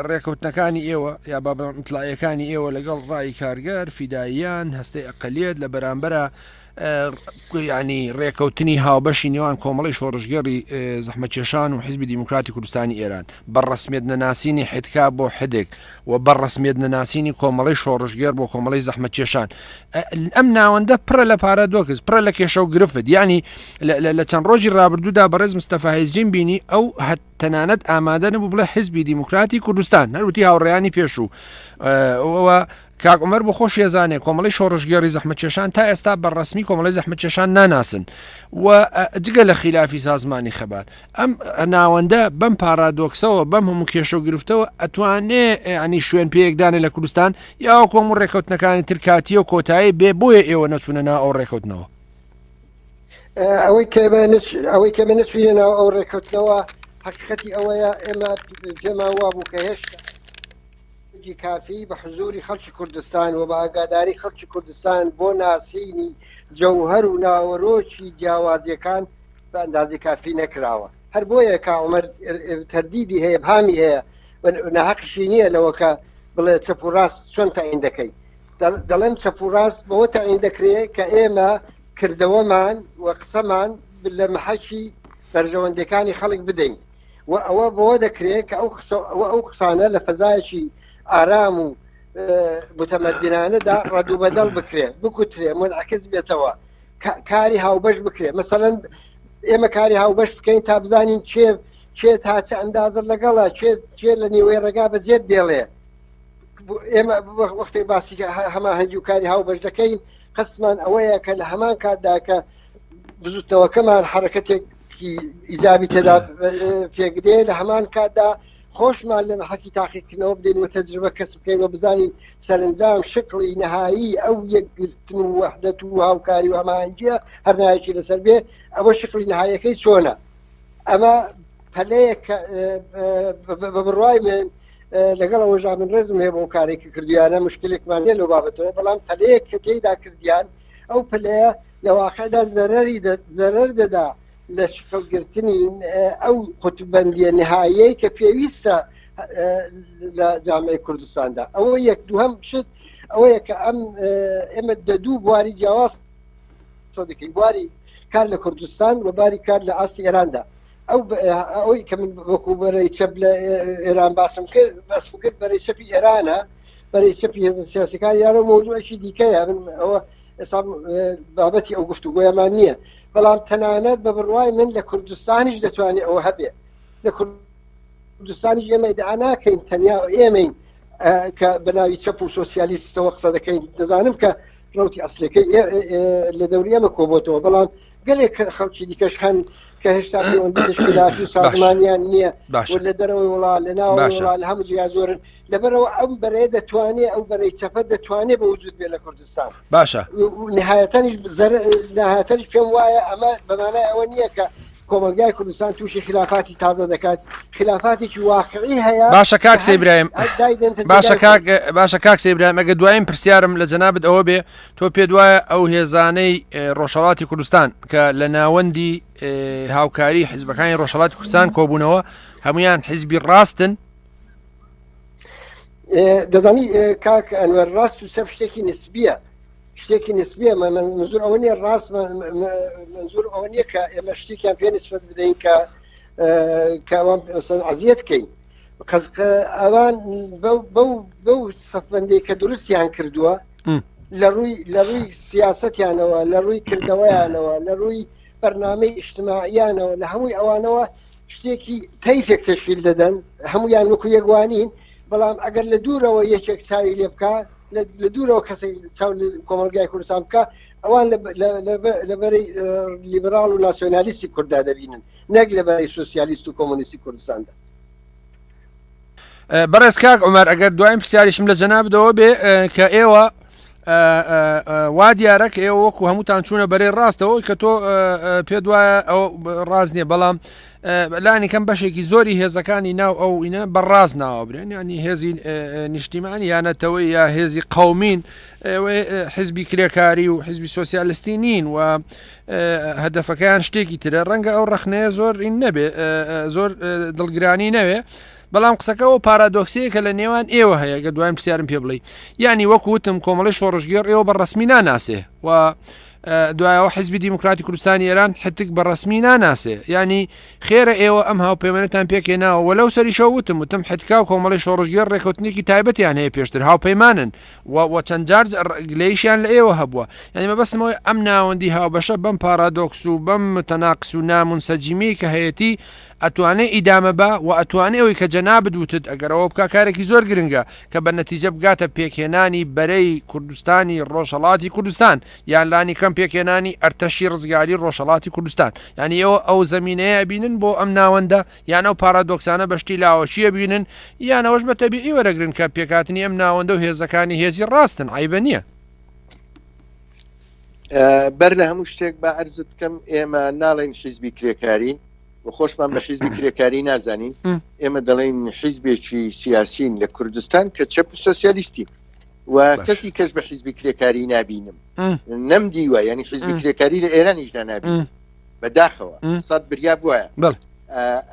ڕێکەوتنەکانی ئێوە یا بابەتلایەکانی ئێوە لەگەڵ ڕای کارگەر فیداییان هەستەی ئەقلیت لە بەرامبەرە ینی ڕێکەوتنی هاوبەشی نێوان کۆمەڵی شۆڕشگێڕی زەحمەتکێشان و حیزبی دیموکراتی کوردستانی ئێران بە ڕسمیت نەناسینی حدکا بۆ حدێک و بە ڕسمیت نەناسینی کۆمەڵی شۆڕشگێر بۆ کۆمەڵی زەحمەتکێشان ئەم ناوەندە پڕە لە پارادۆکس پڕە لە کێشە و گرفت ینی لە چەند ڕۆژی ڕابردوودا بەڕێز مستەفا هێزرین بینی ئەو هەت تەنانەت ئامادە نەبوو بڵێ حیزبی دیموکراتی کوردستان هەروتی هاوڕێیانی پێشوو ئەوە کاک عومەر بۆ خۆشی ئەزانێ کۆمەڵی شۆڕشگێڕی زەحمەتکێشان تا ئێستا بە ڕەسمی کۆمەڵی زەحمەتکێشان ناناسن و جگە لە خیلافی سازمانی خەبات ئەم ناوەندە بەم پارادۆکسەوە بەم هەموو کێشە و گرفتەوە ئەتوانێ ینی شوێن پێیەکدانێ لە کوردستان یا کۆم و ڕێککەوتنەکانی ترکاتیە و کۆتایی بێ بۆیە ئێوە نەچوونە ناو ئەو ڕێککەوتنەوە. ئەوەی کە ئەوەی کە من نەچوینە ناو ئەو ڕێککەوتنەوە حقیقەتی ئەوەیە ئێمە پێمان وابوو کە هێشتا ی کافی بە حزوری خەڵکی کوردستان و بە ئاگاداری خەڵکی کوردستان بۆ ناسینی جەوهەر و ناوەرۆکی جیاوازیەکان بە ئەندازەی کافی نەکراوە. هەر بۆیە کا عومەر تەردیدی هەیە، ئیبهامی هەیە و ناهەقیشی نییە لەوە کە بڵێ چەپ و ڕاست چۆن تەعین دەکەی. دەڵێم چەپ و ڕاست بەوە تەعین دەکرێ کە ئێمە کردەوەمان و قسەمان لە محەکی بەرژەوەندیەکانی خەڵک بدەین. و ئەوە بەوە دەکرێت کە ئەو قسە ئەو قسانە لە فەزایەکی ئارام و متەمەدینانەدا ڕەدوبەدەڵ بکرێ بکوترێ منعکس بێتەوە کاری هاوبەش بکرێ مەسەەن ئێمە کاری هاوبەش بکەین تا بزانین کێ کێ تا چه ئەندازە لەگەڵە کێ کێ لە نیوەی ڕێگا بەجێت دێڵێ ئێمە وەختێک باسی هەماهەنگی و کاری هاوبەش دەکەین قسمان ئەوەیە کە لە هەمان کاتدا کە بزوتنەوەکەمان حرەکەتێکی ئیجابی تێدا پێکدێ لە هەمان کاتدا خۆشمان لە حەکی تاقیکردنەوە بدەین و تەجربە کەس بکەین و بزانین سەرنجام شکڵی نەهایی ئەو یەکگرتن و وەحدەت و هاوکاری و هەماهەنگیە هەر ناوێکی لەسەر بێ ئەوە شکڵی نەهایەکەی چۆنە ئەمە پەلەیە بە بڕوای من لەگەڵ ئەوەشدا من ڕێزم هەیە بۆ کارێکی کردویانە مشکلێکمان نیە لەو بابەتەوە بەڵام پەلەیەک کە تێیدا کردیان ئەو پلەیە لە واقعدا زەرەری زەرەر دەدا لە شکڵگرتنی ئەو قوتببەندیە نهاییەی کە پێویستە لە جامعی کوردستاندا ئەوە یەک دووهەم شت ئەوەیە کە ئەم ئێمە دە دوو بواری جیاواز قسە دەکەین بواری کار لە کوردستان و باری کار لە ئاستی ئێراندا ئەو ئەوەی کە من وەکو بەرەی چەپ لە ئێران باسم کرد باسم کرد بەرەی چەپی ئێرانە بەرەی چەپی هێزە سیاسەکان یانە مەوزوعێکی دیکەیە من ئەوە ئێستا بابەتی ئەو گفتوگۆیەمان نییە بەڵام تەنانەت بە بڕوای من لە کوردستانیش دەتوانێت ئەوە هەبێ لە کوردستانیش ئێمە ئیدعا ناکەین تەنیا ئێمەین کە بە ناوی چەپ و سۆسیالیستەوە قسە دەکەین دەزانم کە ڕوتی ئەسلەکەی لە دەوری ئەمە کۆبۆتەوە بەڵام گەلێک خەڵکی دیکەش هەن کە هێشتا پەیوەندی تەشکیلاتی و سازمانیان نییە لە دەرەوەی وڵات لە ناو وڵات لە هەموو جێگا زۆرن لەبەرەوە ئەم بەرەیە دەتوانێت ئەو بەرەی چەپە دەتوانێت بە وجود بێ لە کوردستان باشە نهایەتەنیش نهایەتەنیش پێم وایە ئەمە بەمانای ئەوە نییە کە. کۆمەلگای کوردستان تووشی خلافاتی تازە دەکات خلافاتێکی واقعی هەیە باشە کاک سەیبرایم باشە کاک باشە کاک سەیبرایم ئەگە دوایین پرسیارم لە جەنابت ئەوە بێ تۆ پێ دوایە ئەو هێزانەی ڕۆژهڵاتی کوردستان کە لە ناوەندی هاوکاری حیزبەکانی ڕۆژهڵاتی کوردستان کۆبوونەوە هەمویان حیزبی ڕاستن دەزانی کاک ئەنوەر ڕاست و سەر شتێکی نسبیە شتێکی نسبیە منزور ئەوە نیە ڕاست منزور ئەوە نیە کە ئێمە شتێکیان پێ نسبەت بدەین کە کە ئەوان عزیەت کەین ئەوان بەو سەفبندی کە دروستیان کردووە لە ڕووی لە ڕووی سیاستیانەوە لە ڕووی کردەوەیانەوە لە ڕووی بەرنامەی ئیجتماعیانەوە لە هەمووی ئەوانەوە شتێکی تەیفێک تەشکیل دەدەن هەمویان وەکو یەکوانین بەڵام ئەگەر لە دوورەوە یەکێک چاوی لێ بکە لە دوورەوە کەسێک چاو لە کۆمەلگای کوردستان بکە ئەوان لە بەرەی لیبرال و ناسیۆنالیستی کووردا دەبینن نەک لە بەرەی سوسیالیست و کۆمۆنیستی کوردستاندا. بەڕێز کاک عومەر ئەگەر دوایین پرسیاریشم لە جەنابتەوە بێ کە ئێوە وا دیارە کە ئێوە وەکو هەمووتان چوونە بەرەی ڕاستەوە کە تۆ پێ دوایە ئەو ڕاست نییە بەڵام لانی کەم بەشێکی زۆری هێزەکانی ناو ئەو ئینە بە ڕاست ناوە برێن ینی هێزی نیشتیمانی یانەتەوەی یا هێزی قومین حزبی کرێکاری و حزبی سوسیالستی نین و هەدەفەکەیان شتێکی ترە ڕەنگە ئەو ڕخنەیە زۆر ئین نەبێ زۆر دڵگرانی نەوێ بەڵام قسەکە ئەو پارادۆکسەیە کە لە نێوان ئێوە هەیە گە دوایم پرسیارم پێ بڵێ یعنی وەکو وتم کۆمەڵی شۆڕشگێڕ ئێوە بە ڕسمی ناناسێ و دوایەوە حزبی دیموکراتی کوردستانی ئێران حتک بە ڕسمی ناناسێ ینی خێرە ئێوە ئەم هاوپەیمانەتان پێکێناوە وە لەو سەریشەوە وتم وتم حتکا و کۆمەڵی شۆڕشگێڕ ڕێکەوتنێکی تایبەتیان هەیە پێشتر هاوپەیمانن و و چەند جار گلەیشیان لە ئێوە هەبووە یعنی مەبەستمەوەی ئەم ناوەندی هاوبەشە بەم پارادۆکس و بەم متەناقس و نامونسەجیمی کە هەیەتی ئەتوانێ ئیدامە با و ئەتوانێ ئەوەی کە جەنابت وتت ئەگەر ئەوە بکا کارێکی زۆر گرنگە کە بە نەتیجە بگاتە پێکهێنانی بەرەی کوردستانی ڕۆژهەڵاتی کوردستان یان لانی کەم پێکهێنانی ئەرتەشی ڕزگاری ڕۆژهەڵاتی کوردستان یانی ئێوە ئەو زەمینەیە ئەبینن بۆ ئەم ناوەندە یان ئەو پارادۆکسانە بە شتی لاوەکی ئەبینن یان ئەوەش بە تەبیعی وەرەگرن کە پێکهاتنی ئەم ناوەندە و هێزەکانی هێزی ڕاستن عەیبە نییە. بەر لە هەموو شتێک با عەرزت بکەم ئێمە ناڵێن حیزبی کرێکارین و خۆشمان بە حیزبی کرێکاری نازانین ئێمە دەڵێن حیزبێکی سیاسین لە کوردستان کە چەپ و سۆسیالیستی و کەسی کەس بە حیزبی کرێکاری نابینم نەم دیوە ینی حیزبی کرێکاری لە ئێرانیشدا نابین بەداخەوە سەد بریا بواە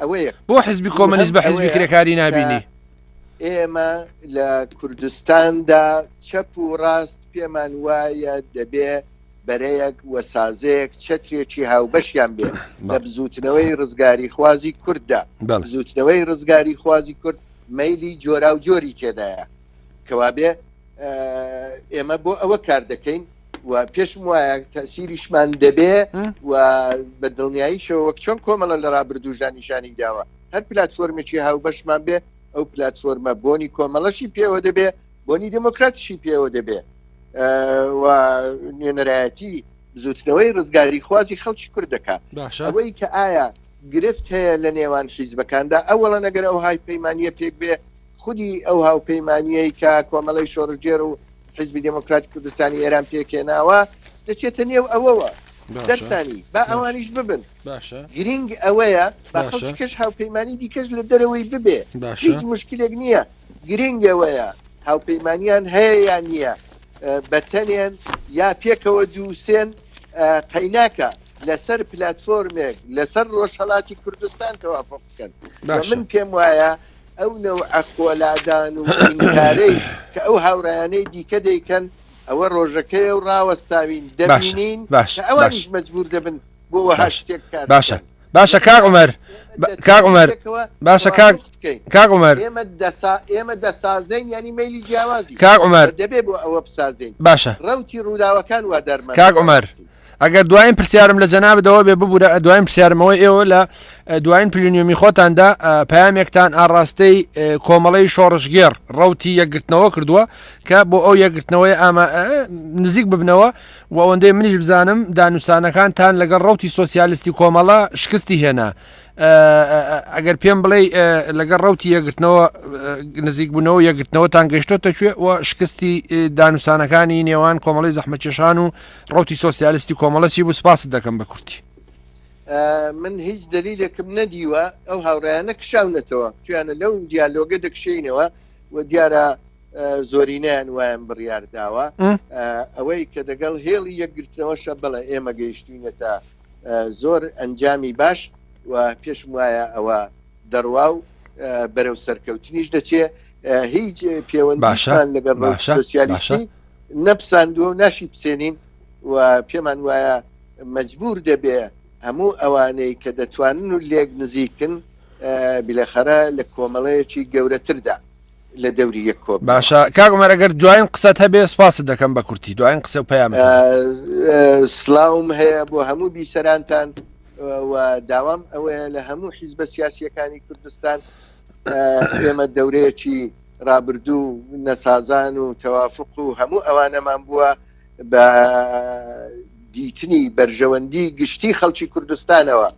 ئەوەیە بۆ حزبی کۆمەنیست بە حزبی کرێکاری نابینی ئێمە لە کوردستاندا چەپ و ڕاست پێمان وایە دەبێ بەرەیەک و سازەیەک چەترێکی هاوبەشیان بێ لە بزووتنەوەی ڕزگاریخوازی کورددا. بزووتنەوەی ڕزگاریخوازی کورد مەیلی جۆراوجۆری تێدایە. کەوابێ ئێمە بۆ ئەوە کار دەکەین و پێشم وایە تەسیریشمان دەبێ و بە دڵنیاییشەوە وەک چۆن کۆمەڵە لە ڕابردووشدا نیشانی داوە هەر پلتفۆرمێکی هاوبەشمان بێ ئەو پلتفۆرمە بۆنی کۆمەڵەشی پێوە دەبێ بۆنی دموکراتیشی پێوە دەبێ و نوێنەرایەتی بزوتنەوەی ڕزگاری خوازی خەڵکی کورد دەکات ئەوەی کە ئایا گرفت هەیە لە نێوان حیزبەکاندا ئەوەڵە نەگەر ئەو های پەیمانیە پێک بێ خودی ئەو هاوپەیمانیەی کە کۆمەڵی شۆڕژێر و حیزبی دێمۆکراتی کوردستانی ئێران پێکهێناوە دەچێتە نێو ئەوەوە دەرسانی با ئەوانیش ببن گرنگ ئەوەیە با خەڵکی کەش هاوپەیمانی دیکەش لە دەرەوەی ببێ هیچ مشکلێک نییە گرنگ ئەوەیە هاوپەیمانیان هەیە یان نییە بەتەنێن یا پێکەوە دووسێن قەیناکە لەسەر پلتفۆرمێک لەسەر ڕۆژهڵاتی کوردستان تەوافق بکەن من پێم وایە ئەو نەوعە خۆلادان و ئینکارەی کە ئەو هاوڕێیانەی دیکە دەیکەن ئەوە ڕۆژەکەیە و ڕاوەستاوین دەبینین باشە کە ئەوانیش مەجبور دەبن بۆ وەها باشە شتێک کار باشە بکەن. باشە کاک عومەر ئێمە کاک دەتوانین عومەر پێکەوە باشە کاک تەوافق بکەین. کاک عومەر ئێمە دەسا ئێمە دەسازین یانی مەیلی جیاوازی کاک عومەر و دەبێ بۆ ئەوە بسازین باشە ڕەوتی ڕووداوەکان وا دەرمان کاک دەکات. عومەر ئەگەر دوایین پرسیارم لە جەنابتەوە بێ ببورە دوایین پرسیارمەوەی ئێوە لە دوایین پلینیۆمی خۆتاندا پەیامێکتان ئاڕاستەی کۆمەڵەی شۆڕشگێڕ ڕەوتی یەکگرتنەوە کردووە کە بۆ ئەو یەکگرتنەوەی ئامە نزیک ببنەوە و ئەوەندەی منیش بزانم دانوسانەکانتان لەگەڵ ڕەوتی سۆسیالیستی کۆمەڵە شکستی هێنا ئەگەر پێم بڵێ لەگەڵ ڕوتی یەکگرتنەوە نزیکبوونەوە یەکگرتنەوەتان گەشتۆتە کوێ و شکستی دانوسانەکانی نێوان کۆمەڵی زەحمەتکێشان و ڕوتی سۆسیالیستی کۆمەڵە چی بوو سپاست دەکەم بە کورتی. من هیچ دەلیلێکم نەدیوە ئەو هاوڕێیانە کشاونەتەوە تویانە لەو دیالۆگە دەکشێینەوە و دیارە زۆرینەیان وایان بڕیار داوە ئەوەی کە دەگەڵ هێڵی یەکگرتنەوەشە بەڵێ ئێمە گەیشتوینەتە زۆر ئەنجامی باش و پێشم وایە ئەوە دەڕوا و بەرەو سەرکەوتنیش دەچێ هیچ پێوەندیشمان لەگەڵ سۆسیالیستی نەپساندووە و ناشی پسێنین و پێمان وایە مەجبور دەبێ هەموو ئەوانەی کە دەتوانن و لێک نزیکن بیلەخەرە لە کۆمەڵەیەکی گەورەتردا لە دەوری یەک کۆ باشە کاک عومەر ئەگەر دوایین قسەت هەبێ سپاست دەکەم بە کورتی دوایین قسە و پەیامت هەبێ. سلاوم هەیە بۆ هەموو بیسەرانتان و داوام ئەوەیە لە هەموو حیزبە سیاسیەکانی کوردستان ئێمە دەورەیەکی رابردوو نەسازان و تەوافق و هەموو ئەوانەمان بووە بە دیتنی بەرژەوەندی گشتی خەڵکی کوردستانەوە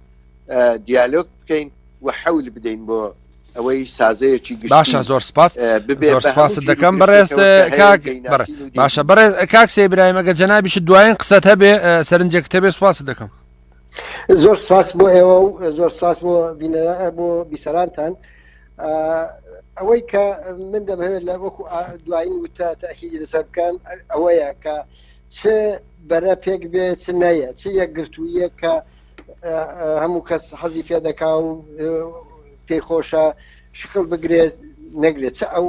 دیالۆگ بکەین و حەول بدەین بۆ ئەوەی سازەیەکی گشتی باشە زۆر سپاس ببێ زۆر بە سپاست هەموو دەکەم گیروگرفتێکەوە بەڕێز کە هەیە و کاک بەڕێ دەیناسین و باشە دەیبینین. بەڕێز کاک سەی برایم ئەگەر جەنابیشت دوایین قسەت هەبێ سەرنجێکت هەبێ سپاست دەکەم. زۆر سپاس بۆ ئێوە و زۆر سپاس بۆ بینەران بۆ بیسەرانتان ئەوەی کە من دەمەوێت لە وەکو دوایین وتە تاکیدی لەسەر بکەم ئەوەیە کە چ بەرە پێک بێ چ نەیە چ یەکگرتوویە کە هەموو کەس حەزی پێ دەکا و پێی خۆشە شکڵ بگرێت نەگرێت چ ئەو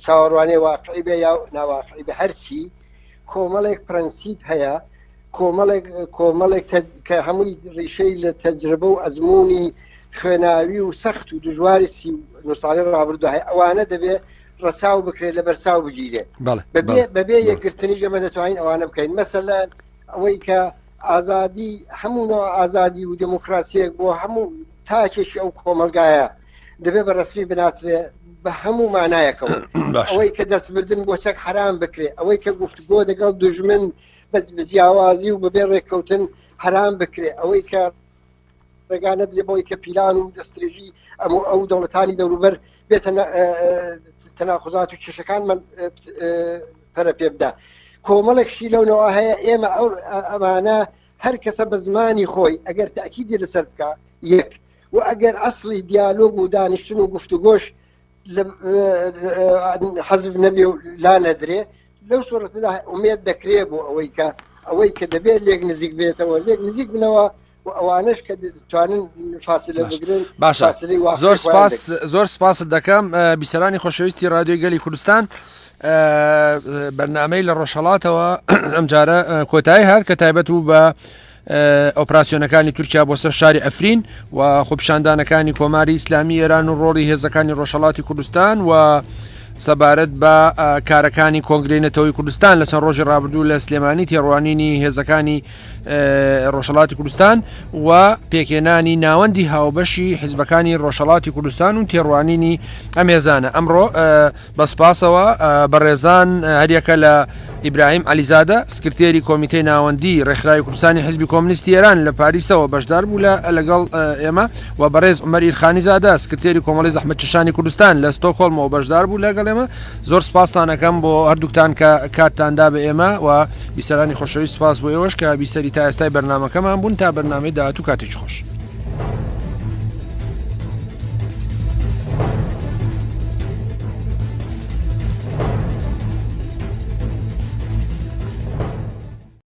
چاوەڕوانێ واقعی بێ یا ناواقعی بە هەرچی کۆمەڵێک پرەنسیپ هەیە کۆمەڵێک کۆمەڵێک کە هەمووی ڕیشەی لە تەجربە و ئەزمموی خوێناوی و سەخت و دژواری 39 ساڵی ڕابردوو هەیە ئەوانە دەبێ ڕەچاو بکرێت لە بەرچاو بگیرێت بەبێ یەکگرتنیش ئەمە دەتوانین ئەوانە بکەین مەسەلەن ئەوەی کە ئازادی هەموو نوع ئازادی و دموکراسیەک بۆ هەموو تاکێکی ئەو کۆمەلگایە دەبێ بە ڕسمی بناسرێ بە هەموو مانایەکەوە ئەوەی کە دەستبردن بۆ چەک حرام بکرێ ئەوەی کە گفتگۆ دەگەڵ دوژمن بە جیاوازی و بەبێ ڕێککەوتن حرام بکرێ ئەوەی کە ڕێگا نەدرێ بەوەی کە پیلان و دەستدرێژی ئەم و ئەو دەوڵەتانی دەوروبەر بێتە تەناقوزات و کێشەکانمان پەرە پێ بدا کۆمەڵێک شی لەو نەوە هەیە ئێمە ئەو ئەمانە هەر کەسە بە زمانی خۆی ئەگەر تاکیدی لەسەر بکە یەک و ئەگەر ئەسڵی دیالۆگ و دانیشتن و گفتوگۆش حەزف نەبێ و لا نەدرێ لەو سوورەتدا ئومێد دەکرێ بۆ ئەوەی کە ئەوەی کە دەبێت لێک نزیک بێتەوە لێک نزیک بنەوە و ئەوانش کە دەتوانن فاسلە بگرن باشە زۆر سپاس زۆر سپاست دەکەم بیسەرانی خۆشەویستی رادیۆی گەلی کوردستان بەرنمەی لە ڕۆژهڵاتەوە ئەمجارە کۆتایی هات کە تایبەت و بە ئۆپراسیۆنەکانی تورکیا بۆ سەر شاری ئەفرین و خۆپیشاندانەکانی کۆماری ئیسلامی ئێران و ڕۆڵی هێزەکانی ڕۆژهەڵاتی کوردستان و سەبارەت بە کارەکانی کۆنگرەی نەتەوەی کوردستان لە چەند ڕۆژی ڕابردوو لە سلێمانی تێڕوانینی هێزەکانی ڕۆژهەڵاتی کوردستان و پێکهێنانی ناوەندی هاوبەشی حیزبەکانی ڕۆژهەڵاتی کوردستان و تێڕوانینی ئەم هێزانە ئەمڕۆ بە سپاسەوە بەڕێزان هەریەکە لە ئیبراهیم عەلیزادە سکرتێری کۆمیتەی ناوەندی ڕێکخراوی کوردستانی حزبی کۆمنیستی ئێران لە پاریسەوە بەشدار بوو لە لەگەڵ ئێمە و بەڕێز عومەر ئیلخانیزادە سکرتێری کۆمەڵی زەحمەتکێشانی کوردستان لە ستۆکهۆڵمەوە بەشدار بوو لەگەڵ ئێمە زۆر سپاستان ئەکەم بۆ هەردووکتان کە کاتتان دا بە ئێمە و بیسەرانی خۆشەویست سپاس بۆ ئێوەش کە بیسەری تا ئێستای بەرنامەکەمان بوون تا بەرنامەی داهاتوو کاتێکی خۆش.